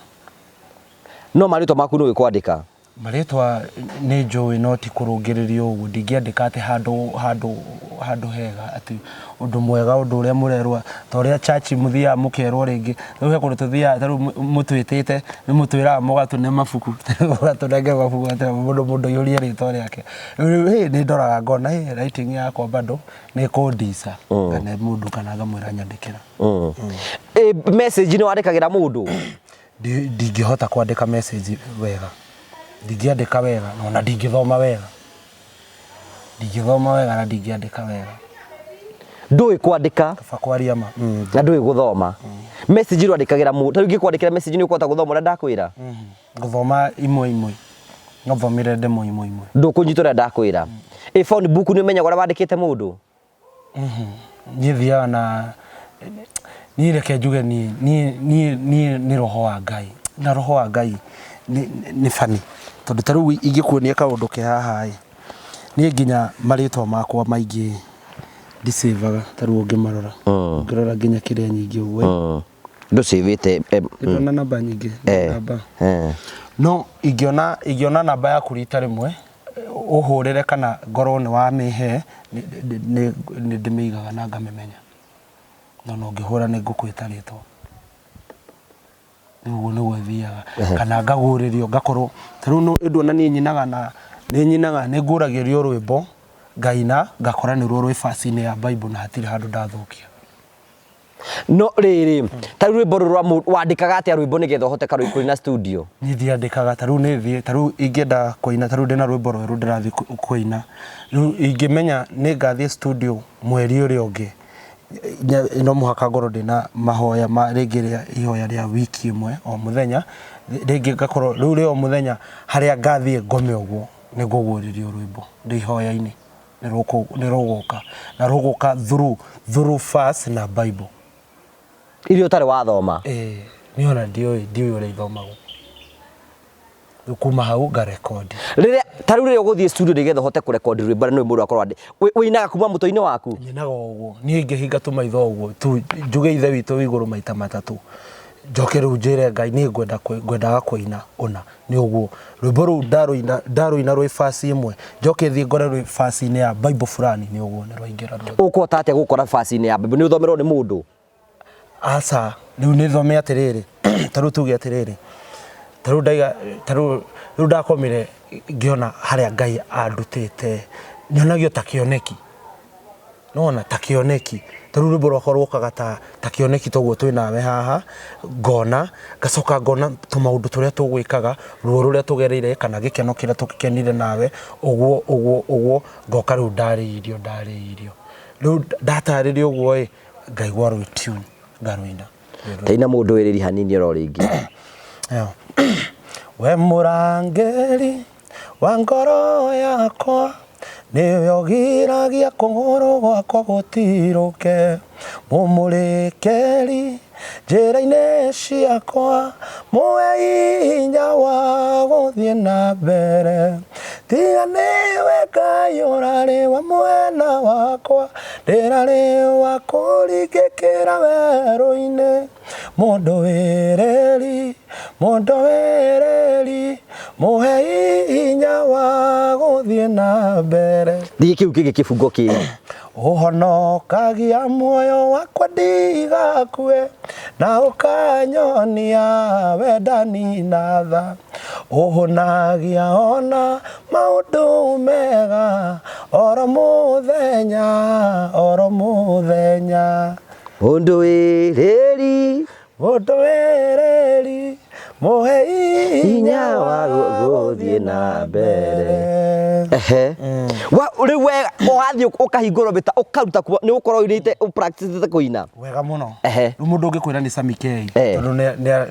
No marĩtwa maku nĩũĩ kwandĩka? Marĩtwa nĩ njũĩ no ti kũrũngĩrĩria ũguo, ndingĩandĩka atĩ handũ handũ handũ hega atĩ ũndũ mwega ũndũ ũrĩa mũrerwo ta ũrĩa church mũthiaga mũkerwo rĩngĩ, rĩu he kũndũ tũthiaga ta rĩu mũtwĩtĩte nĩ mũtwĩraga mũgatũne mabuku, mũgatũnengera mabuku atĩ mũndũ mũndũ aihũrie rĩtwa rĩake. Rĩu nĩ ndoraga ngona writing yakwa bado nĩ kũndica kana mũndũ kana ngamwĩra nyandĩkĩra. Ĩ message nĩ wandĩkagĩra mũndũ? Ndingĩhota kwandĩka message wega, ndingĩandĩka wega na ona ndingĩthoma wega, ndingĩthoma wega na ndingĩandĩka wega. Ndũĩ kwandĩka? Kaba kwaria ma. Na ndũĩ gũthoma. Message ndwandĩkagĩra mũndũ, ta rĩu ingĩkwandĩkĩra message nĩ ũkũhota gũthoma ũrĩa ndakwĩra? Ngũthoma imwe imwe, no thomire ndemwa imwe imwe. Ndũkũnyita ũrĩa ndakwĩra. Ĩ phone book nĩ ũmenyaga ũrĩa wandĩkĩte mũndũ? Niĩ thiaga na niĩ reke njuge niĩ niĩ niĩ niĩ nĩ roho wa Ngai na roho wa Ngai nĩ nĩ funny tondũ ta rĩu ingĩkuonia kaũndũ ke haha ĩ, niĩ nginya marĩtwa makwa maingĩ ndicĩvaga ta rĩu ũngĩmarora, ũngĩrora nginya kĩrĩa nyingĩ ũguo ĩ. Ndũcĩvĩte. Ndĩrona namba nyingĩ, namba. No ingĩona ingĩona namba yaku rita rĩmwe Ũhũrĩre kana ngorwo nĩ wamĩhe, nĩ ndĩmĩigaga na ngamĩmenya. No ona ũngĩhũra nĩ ngũkwĩta rĩtwa. Rĩu ũguo nĩguo thiaga. Kana ngagũrĩrio ngakorwo, ta rĩu nĩ niĩ nyinaga na, nĩ nyinaga, nĩ ngũragĩrio rwĩmbo ngaina ngakora nĩruo rwĩ verse -inĩ ya Bible na hatirĩ handũ ndathũkia. No rĩrĩ, ta rĩu rwĩmbo rũrũ rwa wandĩkaga atĩa rwĩmbo nĩgetha ũhote karũ kũina studio? Niĩ ndiandĩkaga, ta rĩu nĩ thiĩ, ta rĩu ingĩenda kũina, ta rĩu ndĩna rwĩmbo rwerũ ndĩrathiĩ kũina, rĩu ingĩmenya nĩ ngathiĩ studio mweri ũrĩa ũngĩ, no mũhaka ngorwo ndĩna mahoya ma rĩngĩ rĩa ihoya rĩa wiki ĩmwe o mũthenya, rĩngĩ ngakorwo rĩu rĩa o mũthenya harĩa ngathiĩ ngome ũguo, nĩ ngũguũrĩrio rwĩmbo ndĩ ihoya-inĩ. Nĩ rũgũka na rũgũka through through verse na Bible. Iria ũtarĩ wathoma. Ĩĩ niĩ ona ndiũĩ ndiũĩ ũrĩa ithomagwo. Rĩu kuma hau ngarekondi. Rĩrĩa ta rĩu rĩrĩa ũgũthiĩ studio nĩgetha ũhote kũrekondi rwĩmbo na nĩ mũndũ akorwo ũinaga kuma mũtwe-inĩ waku? Nyinaga o ũguo. Niĩ ingĩhinga tũmaitho ũguo tu njuge Ithe witũ wĩ igũrũ maita matatũ, njoke rĩu njĩre Ngai niĩ ngwenda ngwendaga kũina ũna. Nĩ ũguo. Rwĩmbo rũu ndarũina, ndarũina rwĩ verse ĩmwe, njoke thiĩ ngore rwĩ verse-inĩ ya Bible fulani, nĩ ũguo, nĩ rwaingĩra ruothe. Ũkũhota atĩa gũkora verse-inĩ ya Bible? Nĩ ũthomerwo nĩ mũndũ? Aca, rĩu nĩ thome atĩrĩrĩ, ta rĩu tuge atĩrĩrĩ, ta rĩu ndaiga, ta rĩu, rĩu ndakomire ngĩona harĩa Ngai andutĩte, nyonagio ta kĩoneki. Nĩwona, ta kĩoneki. Ta rĩu rwĩmbo rwakwa rũkaga ta, ta kĩoneki toguo twĩ nawe haha, ngona, ngacoka ngona tũmaũndũ tũrĩa tũgwĩkaga, ruo rũrĩa tũgereire kana gĩkeno kĩrĩa tũkenire nawe, ũguo ũguo ũguo, ngoka rĩu ndarĩirio ndarĩirio. Rĩu ndatarĩrio ũguo ĩ, ngaigua rwĩ tune, ngarũina. Ta ina mũndũ wĩrĩri hanini oro rĩngĩ. We mũrangĩri wa ngoro yakwa nĩwe ũgiragia kũgũrũ gwakwa gũtirũke mũmũrĩkĩri njĩra-inĩ ciakwa muhe hinya wa gũthiĩ na mbere tiga nĩwe Ngai ũrarĩ wa mwena wakwa ndĩrarĩ wa kũringĩkĩra werũ-inĩ Mũndũ wĩrĩri, mũndũ wĩrĩri, mũhe hinya wa gũthiĩ na mbere. Thiĩ kĩu kĩngĩ kĩbungo kĩĩ. Ũhonokagia muoyo wakwa ndigakue, na ũkanyonia wendani na tha. Ũhũnagia ona maũndũ mega, oro mũthenya, oro mũthenya. Mũndũ wĩrĩri Mũndũ wĩrĩri mũhe hinya wa gũthiĩ na mbere. Ehe. Wa rĩu we ũrathiĩ ũkahingũrwo mĩta ũkaruta kuo nĩ ũkorwo ũinĩte ũpracticĩte kũina. Wega mũno. Ehe. Rĩu mũndũ ũngĩkwĩra nĩ Sammy K tondũ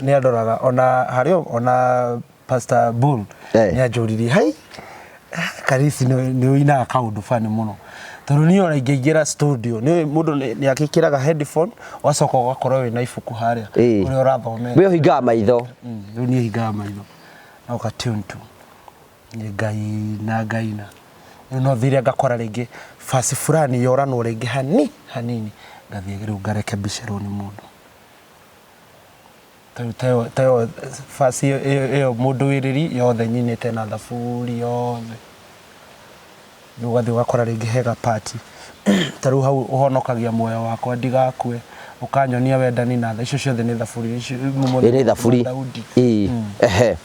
nĩ andoraga ona harĩ ona Pastor Bull nĩ anjũririe hai Karisi nĩ ũinaga kaũndũ funny mũno tondũ niĩ ona ingĩingĩra studio nĩ mũndũ nĩ agĩkĩraga headphone ũgacoka ũgakorwo wĩna ibuku harĩa ũrĩa ũrathomera. We ũhingaga maitho. Rĩu niĩ hingaga maitho na ũka tune tu nĩ ngaina ngaina rĩu no thire ngakora rĩngĩ verse fulani yoranwo rĩngĩ hani hanini ngathiĩ rĩu ngarekebicĩrwo nĩ mũndũ. Tarĩu tayo tayo verse ĩyo ĩyo ĩyo mũndũ wĩrĩri yothe nyinĩte na thaburi yothe. Rĩu ũgathiĩ ũgakora rĩngĩ he ga part ta rĩu hau ũhonokagia muoyo wakwa ndigakue, ũkanyonia wendani na tha, icio ciothe nĩ thaburi. Icio Ĩ nĩ thaburi. Daudi. Ĩĩ. Ehe.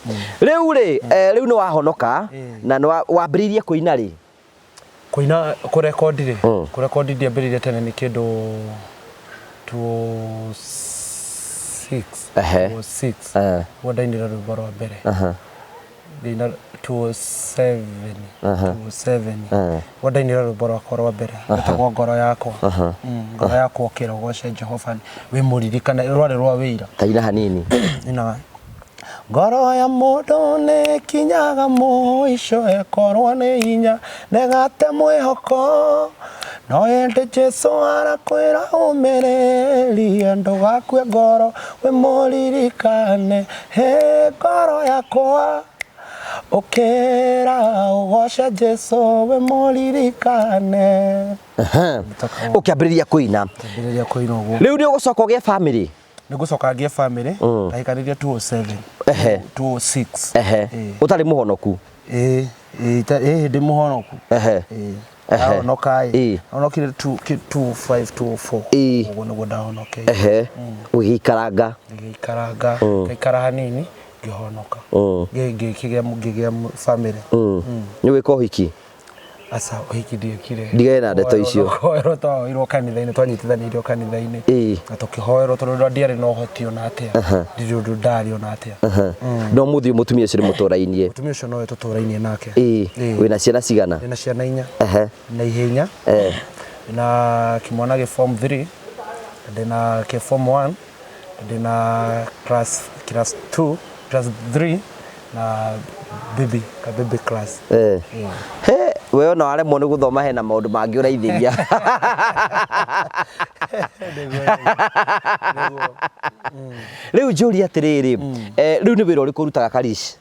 Rĩu rĩ, rĩu nĩ wahonoka na nĩ wambĩrĩirie kũina rĩ? Kũina kũrekondi rĩ, kũrekondi ndiambĩrĩirie tene nĩ kĩndũ 206 206 nĩguo ndainire rwĩmbo rwa mbere. Ngĩina 207 207 nĩguo ndainire rwĩmbo rwakwa rwa mbere rwĩtagwo ngoro yakwa. Ngoro yakwa ũkĩra ũgoce Jehova wĩmũririkane, rwarĩ rwa wĩira. Ta ina hanini. Ninaga Ngoro ya mũndũ nĩ ĩkinyaga mũico ĩkorwo nĩ hinya ndĩgate mwĩhoko no ĩndĩ Jesu arakwĩra ũmĩrĩrie ndũgakue ngoro wĩmũririkane hĩ ngoro yakwa ũkĩra ũgoce Jesu wĩmũririkane. Ũkĩambĩrĩria kũina. Ngĩambĩrĩria kũina ũguo. Rĩu nĩ ũgũcoka ũgĩe famĩlĩ? Nĩ ngũcoka ngĩe family ndahikanirie 207 206 Ehe. Ĩĩ. Ũtarĩ mũhonoku? Ĩĩ. Ĩ ndĩ mũhonoku. Ehe. Ehe. Ndahonoka ĩ. Honokire 2524. Ũguo nĩguo ndahonokeire. Ehe. Ũgĩikaranga. Ngĩgĩikaranga, ngaikara hanini ngĩhonoka. Ngĩgĩa family. Nĩ gwĩka ũhiki? Aca, ũhiki ndiekire. Ndigane na ndeto icio. Kũhoerwo twahoirwo kanitha-inĩ, twanyitithanĩirio kanitha-inĩ. Na tũkĩhoerwo tondũ ndiarĩ na ũhoti ona atĩa. Ndirĩ ũndũ ndarĩ ona atĩa. No mũthiĩ mũtumia ũcio nĩ mũtũrainie? Mũtumia ũcio nowe tũtũrainie nake. Wĩna ciana cigana? Ndĩna ciana inya. Na ihĩĩ inya. Ndĩna kĩmwana gĩ form 3, ndĩna kĩ form 1, ndĩna class 2, class 3 na baby, ka baby class. He, we ona waremwo nĩ gũthoma hena maũndũ mangĩ ũraithĩria. Rĩu njũrie atĩrĩrĩ, rĩu nĩ wĩra ũrĩkũ ũrutaga Karish?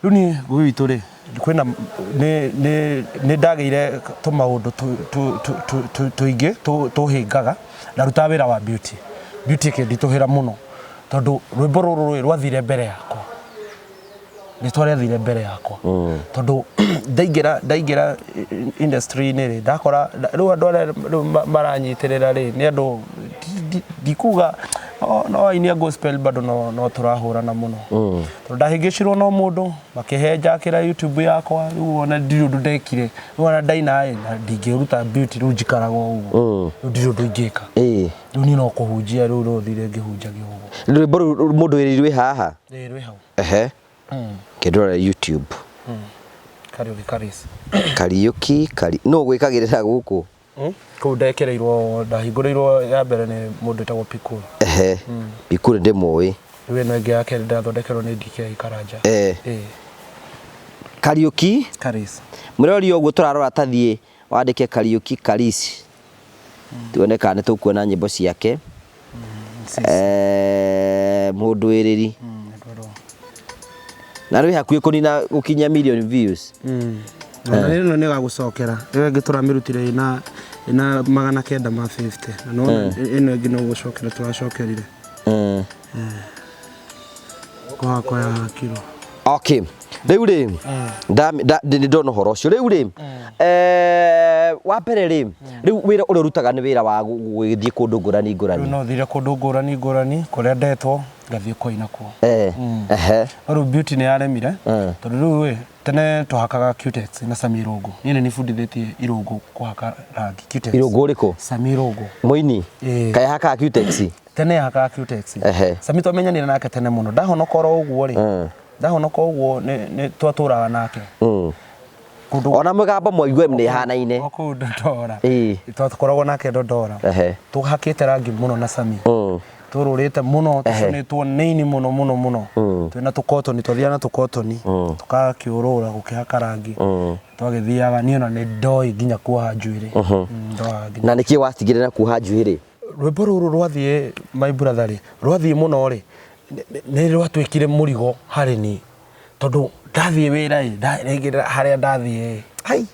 Rĩu niĩ ngũĩ witũ rĩ, kwĩna nĩ nĩ nĩ ndagĩire tũmaũndũ tũingĩ tũhĩngaga. Ndarutaga wĩra wa beauty. Beauty ĩkĩnditũhĩra mũno tondũ rwĩmbo rũrũ rĩ rwathire mbere yakwa. Rĩtwa rĩathire mbere yakwa tondũ ndaingĩra industry-inĩ rĩ, ndakora rĩu andũ arĩa rĩu maranyitĩrĩra rĩ nĩ andũ ndikuga no aini a gospel bado no tũrahũrana mũno. Tondũ ndahĩngĩcirwo no mũndũ makĩhe njakĩra YouTube yakwa, rĩu ona ndirĩ ũndũ ndekire, rĩu ona ndaina ĩ na ndingĩruta beauty, rĩu njikaraga o ũguo, rĩu ndirĩ ũndũ ingĩka. Rĩu niĩ no kũhunjia rĩu no thire ngĩhunjagia ũguo. Rwĩmbo rũu mũndũ wĩrĩirwo wĩ haha? Ĩĩ rwĩ hau. Ehe. Kĩndorere YouTube. Kariũki Karis. Kariũki Kari. Nũ ũgwĩkagĩrĩra gũkũ? Kũu ndekĩrĩirwo, ndahingũrĩirwo ya mbere nĩ mũndũ wĩtagwo Pikul. Ehe. Pikul ndĩmũĩ. Rĩu ĩno ĩngĩ ya kerĩ ndathondekerwo nĩ DK Karanja. Kariũki Karis. Mũrori ũguo tũrarora ta thiĩ wandĩke Kariũki Karis. Tuone kana nĩ tũkuona nyĩmbo ciake. Mũndũ wĩrĩri. Na rwĩ hakuhĩ kũnina gũkinyia million views. Na ĩno nĩ ĩgagũcokera. Ĩyo ĩngĩ tũramĩrutire ĩna 950. Na no ĩno ĩngĩ no gũcokera tũracokerire. Kwa ya hakirwo. Okay. Rĩu rĩ, nĩ ndona ũhoro ũcio. Rĩu rĩ, wa mbere rĩ, rĩu wĩra ũrĩa ũrutaga nĩ wĩra wa gũgĩthiĩ kũndũ ngũrani ngũrani. Rĩu no thire kũndũ ngũrani ngũrani, kũrĩa ndetwo, ngathiĩ kũina kuo. No rĩu beauty nĩ yaremire, tondũ rĩu ĩ, tene twahakaga Cutex na Sami Irũngũ. Niĩ nĩ nĩbundithĩtie Irũngũ kũhaka rangi Cutex. Irũngũ ũrĩkũ? Sami Irũngũ. Mũini? Kaĩ ahakaga Cutex? Tene ahakaga Cutex. Sami twamenyanire nake tene mũno. Ndahonoka oro ũguo rĩ, ndahonoka ũguo nĩ twatũraga nake. Kũndũ Ona mũgambo mwaigua nĩ hanaine. O kũu Dodora. Twakoragwo nake Dodora. Tũhakĩte rangi mũno na Sami. Tũrũrĩte mũno, tũcũnĩtwo nĩini mũno mũno mũno. Twĩna tũkotoni, twathiaga na tũkotoni. Tũgakĩũrũra gũkĩhaka rangi. Twagĩthiaga, niĩ ona nĩ ndoĩ nginya kuoha njuĩrĩ. Ndoaga nginya. Na nĩkĩ watigire na kuoha njuĩrĩ? Rwĩmbo rũrũ rwathiĩ my brother rĩ, rwathiĩ mũno rĩ, nĩ rwatuĩkire mũrigo harĩ niĩ. Tondũ ndathiĩ wĩra ĩ, rĩngĩ harĩa ndathiĩ ĩ, ai,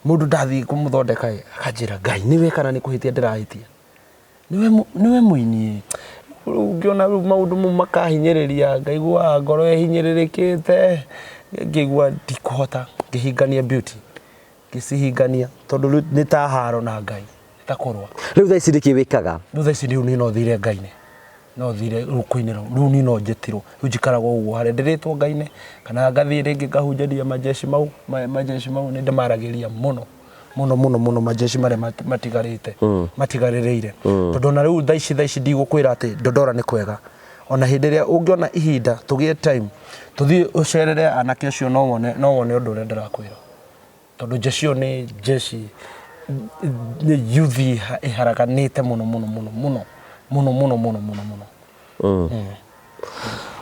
mũndũ ndathiĩ kũmũthondeka ĩ, akanjĩra Ngai nĩwe kana nĩ kũhĩtia ndĩrahĩtia. Nĩwe mũini ĩ. Rĩu ngĩona rĩu maũndũ mau makahinyĩrĩria, ngaigua ngoro ĩhinyĩrĩrĩkĩte, ngĩigua ndikũhota, ngĩhingania beauty, ngĩcihingania tondũ rĩu nĩ ta haro na Ngai, nĩ ta kũrũa. Rĩu thaa ici nĩkĩ wĩkaga? Rĩu thaa ici rĩu niĩ no thire Ngai-inĩ, no thire rĩu kũinĩra, rĩu niĩ no njĩtirwo, rĩu njikaraga ũguo harĩa ndĩrĩtwo Ngai-inĩ, kana ngathiĩ rĩngĩ ngahunjĩria majeshi mau, majeshi mau nĩ ndĩmaragĩria mũno. Mũno mũno mũno majeshi marĩa matigarĩte, matigarĩrĩire. Tondũ ona rĩu thaa ici, thaa ici ndigũkwĩra atĩ Dodora nĩ kwega. Ona hĩndĩ ĩrĩa ũngĩona ihinda tũgĩe time, tũthiĩ ũcerere anake acio no wone, no wone ũndũ ũrĩa ndĩrakwĩra. Tondũ jeshi ĩyo nĩ jeshi, nĩ youth ĩharaganĩte mũno mũno mũno mũno mũno mũno mũno mũno mũno.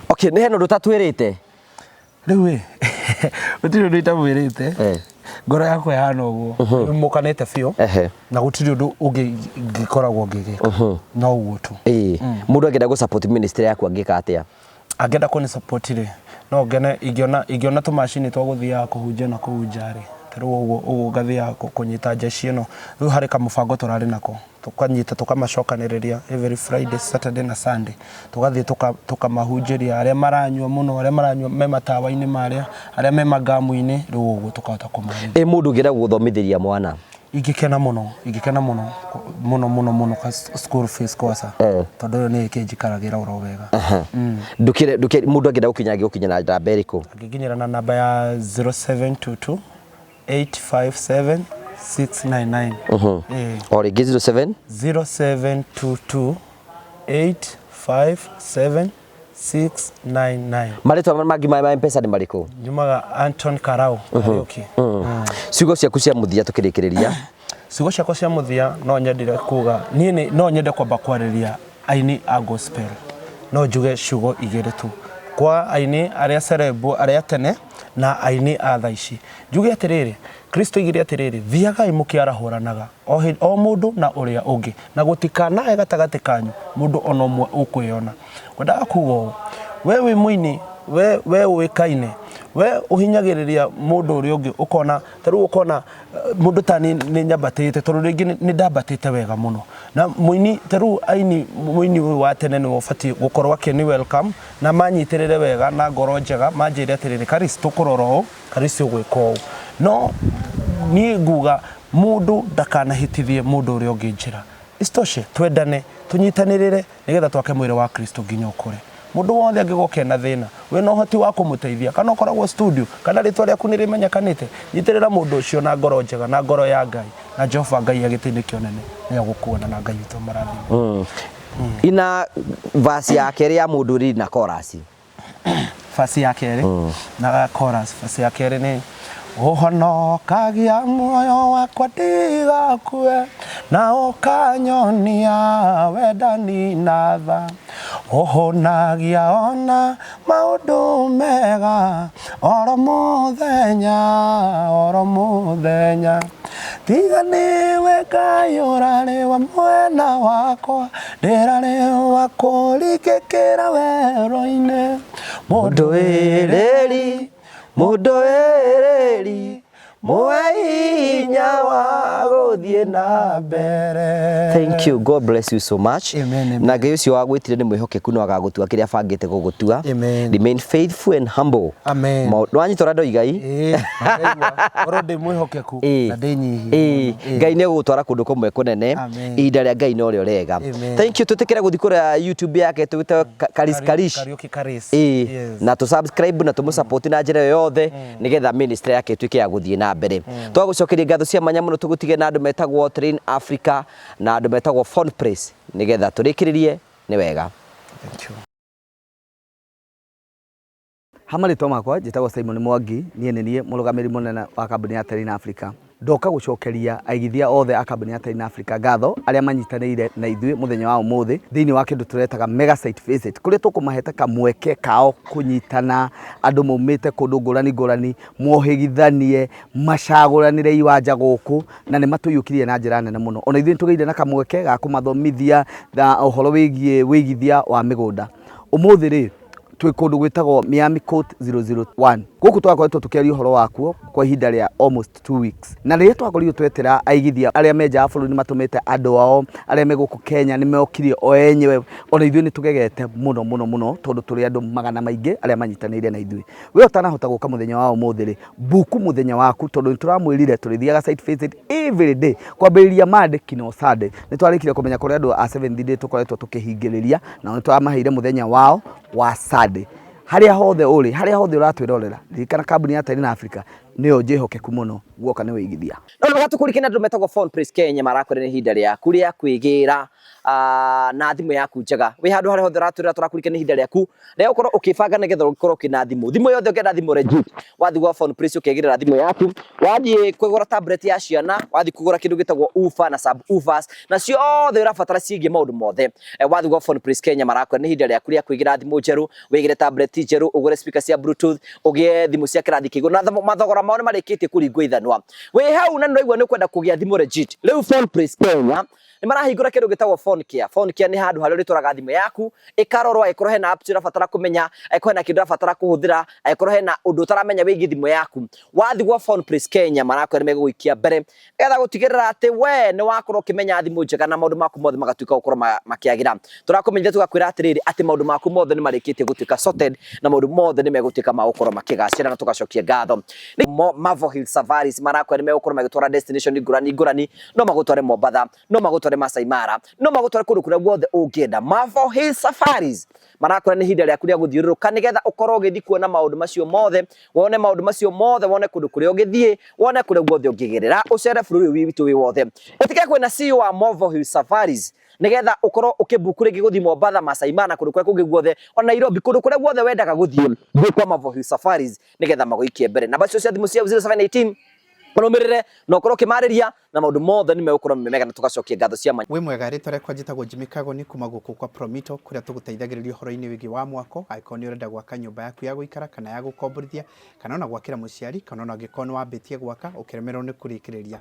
Okay, nĩ hena ũndũ ũtatwĩrĩte? Rĩu ĩ, gũtirĩ ũndũ itamwĩrĩte. Ngoro yakwa ĩhana ũguo. Nĩmũkanĩte biũ. Na gũtirĩ ũndũ ũngĩ ngĩkoragwo ngĩgĩka. No ũguo tu. Mũndũ angĩenda gũ support ministry yaku angĩka atĩa? Angĩenda kũni support rĩ, no ngene ingĩona tũmacini twa gũthiaga kũhunjia na kũu nja rĩ, ta rĩu ũguo ũguo ngathiaga kũnyita jeshi ĩno. Rĩu harĩ kamũbango tũrarĩ nako. Tũkanyita tũkamacokanĩrĩria every Friday, Saturday na Sunday, tũgathiĩ tũkamahunjĩria arĩa maranyua mũno, arĩa maranyua me matawa-inĩ marĩa, arĩa me mangamu-inĩ, rĩu ũguo tũkahota kũmahe. Ĩ mũndũ ũngĩenda gũgũthomithĩria mwana? Ingĩkena mũno, ingĩkena mũno mũno mũno mũno ka school fees kwanza, tondũ ĩyo nĩ ĩkĩnjikaragĩra oro wega. Ndũkĩre ndũkĩre mũndũ angĩenda gũkinya angĩgũkinya na namba ĩrĩkũ? Angĩnginyĩra na namba ya 0722 857 699. Ĩĩ. O rĩngĩ 07 0722 857 699. Marĩtwa mangĩ ma Mpesa nĩ marĩkũ? Nyumaga Anton Karau Kariuki. Ciugo ciaku cia mũthia tũkĩrĩkĩrĩria. Ciugo ciakwa cia mũthia no nyendire kuga niĩ no nyende kwamba kwarĩria aini a gospel. No njuge ciugo igĩrĩ tu kwa aini arĩa cerebu arĩa tene na aini a thaa ici. Njuge atĩrĩrĩ, Kristo oigire atĩrĩrĩ, thiagai mũkĩarahũranaga o o mũndũ na ũrĩa ũngĩ, na gũtikanae gatagatĩ kanyu mũndũ ona ũmwe ũkwĩona. Ngwendaga kuga ũũ, we wĩ mũini, we ũĩkaine, we ũhinyagĩrĩria mũndũ ũrĩa ũngĩ, ũkona ta rĩu ũkona mũndũ ta niĩ nĩ nyambatĩte, tondũ rĩngĩ nĩ ndambatĩte wega mũno. Na mũini ta rĩu aini, mũini ũyũ wa tene nĩwe ũbatiĩ gũkorwo akĩni welcome na manyitĩrĩre wega na ngoro njega, manjĩre atĩrĩrĩ, Karis tũkũrora ũũ, Karis ũgwĩka ũũ. No niĩ nguga mũndũ ndakanahĩtithie mũndũ ũrĩa ũngĩ njĩra. Isitoshe twendane, tũnyitanĩrĩre nĩgetha twake mwĩrĩ wa Kristo nginya ũkũre. Mũndũ wothe angĩgoka ena thĩna, wĩna ũhoti wa kũmũteithia, kana ũkoragwo studio, kana rĩtwa rĩaku nĩ rĩmenyekanĩte, nyitĩrĩra mũndũ ũcio na ngoro njega, na ngoro ya Ngai, na Jehova Ngai agĩtĩ-inĩ kĩa ũnene nĩ egũkuona na Ngai witũ amũrathime. Ina verse ya kerĩ ya mũndũ rĩ na chorus. Verse ya kerĩ na chorus. Verse ya kerĩ nĩ ũhonokagia muoyo wakwa ndigakue, na ũkanyonia wendani na tha, ũhũnagia ona maũndũ mega oro mũthenya, oro mũthenya. Tiga nĩwe Ngai ũrarĩ wa mwena wakwa, ndĩrarĩ wa kũringĩkĩra werũ-inĩ. Mũndũ wĩrĩri, mũndũ wĩrĩri, muhe hinya wa gũthiĩ na mbere. Thank you. God bless you so much. Amen, amen. Na Ngai ũcio wagwĩtire nĩ mwĩhokeku no agagũtua kĩrĩa abangĩte gũgũtua. Amen. Remain faithful and humble. Amen. Maũndũ wanyita ũrĩa ndoiga i? Ĩĩ, ndaigua. Korwo ndĩ mwĩhokeku na ndĩnyihie Ĩĩ, mũno. Ĩĩ. Ngai nĩ egũgũtwara kũndũ kũmwe kũnene. Amen. Ihinda rĩa Ngai no rĩo rĩega. Amen. Thank you. Twĩtĩkĩre gũthiĩ kũrĩa YouTube yake tũgĩte Karis Karish. Kariuki Karis. Ĩĩ, Yes. na tũ subscribe na tũmũ support na njĩra ĩyo yothe nĩgetha ministry yake ĩtuĩke ya gũthiĩ na mbere. Twagũcokeria ngatho cia mwanya mũno tũgũtige na andũ metagwo Train Africa na andũ metagwo Phone Praise nĩgetha tũrĩkĩrĩrie nĩ wega. Thank you. Ha marĩtwa makwa njĩtagwo Simon Mwangi, niĩ nĩ niĩ mũrũgamĩrĩri mũnene wa kambuni ya Terrain Africa. Ndoka gũcokeria aigithia othe a kambuni ya Terrain Africa ngatho arĩa manyitanĩire na ithuĩ mũthenya wa ũmũthĩ thĩinĩ wa kĩndũ tũretaga mega site visit, kũrĩa tũkũmahete kamweke kao kũnyitana andũ maumĩte kũndũ ngũrani ngũrani, mohĩgithanie, macagũranĩre iwanja gũkũ, na nĩ matũiyũkirie na njĩra nene mũno. Ona ithuĩ nĩ tũgĩire na kamweke ga kũmathomithia na ũhoro wĩgiĩ wĩigithia wa mĩgũnda. Ũmũthĩ rĩ, twĩ kũndũ gwĩtagwo Miami Court 001. Gũkũ twakoretwo tũkĩaria ũhoro wakuo kwa ihinda rĩa almost 2 weeks. Na rĩrĩa twakorirwo twetĩra aigithia arĩa me nja wa bũrũri nĩ matũmĩte andũ ao, arĩa me gũkũ Kenya nĩ mokire o enyewe. Ona ithuĩ nĩ tũgegete mũno mũno mũno tondũ tũrĩ andũ magana maingĩ arĩa manyitanĩire na ithuĩ. We ũtanahota gũka mũthenya wa ũmũthĩ rĩ, book mũthenya waku tondũ nĩ tũramwĩrire tũrĩthiaga site visit every day kwambĩrĩria Monday kinya Sunday. Nĩ twarĩkire kũmenya kũrĩ andũ a Seventh Day tũkoretwo tũkĩhingĩrĩria nao nĩ tũramaheire mũthenya wao wa Sunday. Harĩa hothe ũrĩ, harĩa hothe ũratwĩrorera, ririkana kambuni ya Terina Africa nĩyo njĩhokeku mũno guoka nĩ wĩigithia. No nĩ wega tũkũrikane andũ metagwo Phone Place Kenya marakwĩra nĩ ihinda rĩaku rĩa kwĩgĩra na thimũ yaku njega. Wĩ handũ harĩa hothe ũratwĩrora tũrakũrikania ihinda rĩaku rĩa gũkorwo ũkĩbanga nĩgetha ũkorwo ũkĩna thimũ. Thimũ yothe ũngĩenda thimũ legit, wathiĩ gwa Phone Place ũkegĩrĩra thimũ yaku, wathiĩ kũgũra tablet ya ciana, wathiĩ kũgũra kĩndũ gĩtagwo woofer na sub woofers, na ciothe ũrabatara ciĩgiĩ maũndũ mothe. Wathiĩ gwa Phone Place Kenya marakwĩra nĩ ihinda rĩaku rĩa kwĩgĩra thimũ njerũ, wĩgĩre tablet njerũ, ũgũre speaker cia bluetooth, ũgĩe thimũ cia kĩrathi kĩa igũrũ, na mathogora mao nĩ marĩkĩtie kũringwo ithanwa. Wĩ hau na nĩ ũraigua nĩ ũkwenda kũgĩa thimũ legit, rĩu Phone Place Kenya nĩ marahingũra kĩndũ gĩtagwo Phone Phone Care. Phone Care nĩ handũ harĩa ũrĩtwaraga thimũ yaku ĩkarorwo, angĩkorwo hena apps ũrabatara kũmenya, angĩkorwo hena kĩndũ ũrabatara kũhũthĩra, angĩkorwo hena ũndũ ũtaramenya wĩgiĩ thimũ yaku, wathiĩ gwa Phone Place Kenya marakwĩra nĩ megũgũikia mbere nĩgetha gũtigĩrĩra atĩ we nĩ wakorwo ũkĩmenya thimũ njega na maũndũ maku mothe magatuĩka gũkorwo makĩagĩra. Tũrakũmenyithia tũgakwĩra atĩrĩrĩ atĩ maũndũ maku mothe nĩ marĩkĩtie gũtuĩka sorted na maũndũ mothe nĩ megũtuĩka ma gũkorwo makĩgacĩra na tũgacokia ngatho. Marvel Hill Safaris marakwĩra nĩ megũkorwo magĩtwara destination ngũrani ngũrani, no magũtware Mombatha, no magũtware Masai Mara, no magũtware kũndũ kũrĩa guothe ũngĩenda. Marvel Hill Safaris marakwĩra nĩ ihinda rĩaku rĩa gũthiũrũrũka nĩgetha ũkorwo ũgĩthiĩ kuona maũndũ macio mothe, wone maũndũ macio mothe, wone kũndũ kũrĩa ũngĩthiĩ, wone kũrĩa guothe ũngĩgerera, ũcere bũrũri ũyũ witũ wĩ wothe. Ũtige kwĩna CEO wa Marvel Hill Safaris nĩgetha ũkorwo ũkĩbuku rĩngĩ gũthiĩ Mombatha, Masai Mara na kũndũ kũrĩa kũngĩ guothe, ona Nairobi, kũndũ kũrĩa guothe wendaga gũthiĩ, thiĩ kwa Marvel Hill Safaris nĩgetha magũikie mbere. Namba icio cia thimũ cia 0718 ũrũmĩrĩre na ũkorwo ũkĩmarĩria na maũndũ mothe nĩ megũkorwo me mega na tũgacokia ngatho cia mwanya. Wĩ mwega, rĩtwa rĩakwa njĩtagwo Jimmy Kagoni kuma gũkũ kwa Promito kũrĩa tũgũteithagĩrĩria ũhoro-inĩ wĩgiĩ wa mwako, angĩkorwo nĩ ũrenda gwaka nyũmba yaku ya gũikara kana ya gũkomborithia, kana ona gwakĩra mũciari, kana ona angĩkorwo nĩ wambĩtie gwaka ũkĩremererwo nĩ kũrĩkĩrĩria.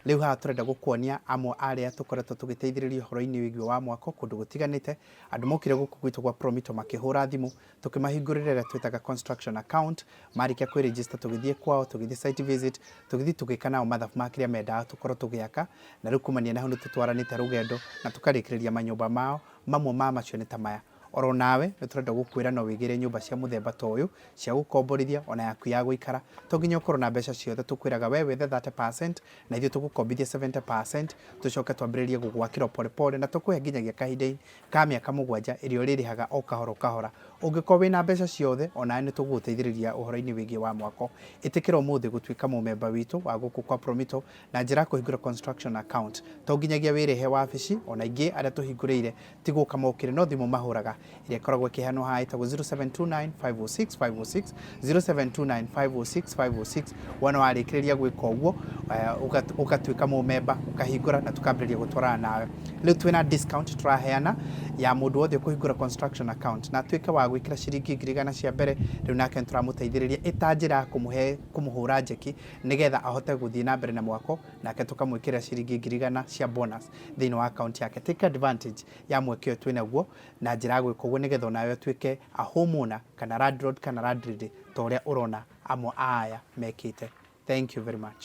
Rĩu haha tũrenda gũkuonia amwe a arĩa tũkoretwo tũgĩteithĩrĩria ũhoro-inĩ wĩgiĩ wa mwako kũndũ gũtiganĩte. Andũ mokire gũkũ gwitũ gwa Promito makĩhũra thimũ, tũkĩmahingũrĩra ĩrĩa twĩtaga construction account. Marĩkia kwĩ register tũgĩthiĩ kwao, tũgĩthiĩ site visit, tũgĩthiĩ tũgĩka nao mathabu ma kĩrĩa mendaga tũkorwo tũgĩaka, na rĩu kumania na hau nĩ tũtwaranĩte rũgendo na tũkarĩkĩrĩria manyũmba mao, mamwe ma macio nĩ ta maya. Oro nawe nĩ tũrenda gũkwĩra no wĩgĩre nyũmba cia mũthemba ta ũyũ cia gũkomborithia ona yaku ya gũikara. To nginya ũkorwo na mbeca ciothe, tũkwĩraga we wethe 30% na ithuĩ tũgũkombithie 70% tũcoke twambĩrĩrie gũgwakĩra o pole pole na tũkũhe nginyagia kahinda ka mĩaka mũgwanja ĩrĩa ũrĩrĩhaga o kahora o kahora. Ũngĩkorwo wĩna mbeca ciothe onawe nĩ tũgũgũteithĩrĩria ũhoro-inĩ wĩgiĩ wa mwako. Ĩtĩkĩra ũmũthĩ gũtuĩka mũmemba witũ wa gũkũ kwa Promito na njĩra ya kũhingũra construction account. To nginyagia wĩrĩhe wabici, ona aingĩ arĩa tũhingũrĩire ti gũka mokire no thimũ mahũraga ĩrĩa ĩkoragwo ĩkĩheanwo haha ĩtagwo 0729 506 506, 0729 506 506. Wona warĩkĩrĩria gwĩka ũguo ũgatuĩka mũmemba, ũkahingũra na tũkambĩrĩria gũtwarana nawe. Rĩu twĩna discount tũraheana ya mũndũ wothe ũkũhingũra construction account na atuĩke wa gwĩkĩra ciringi 100,000 cia mbere, rĩu nake nĩtũramũteithĩrĩria ĩta njĩra ya kũmũhe kũmũhũra njeki nĩgetha ahote gũthiĩ na mbere na mwako, nake tũkamwĩkĩrĩra ciringi 100,000 cia bonus thĩinĩ wa account yake. Take advantage ya mweke ũyũ twĩnaguo na njĩra ya gwĩka ũguo nĩgetha onawe ũtuĩke a homeowner kana landlord kana landlady ta ũrĩa ũrona amwe a aya mekĩte. Thank you very much.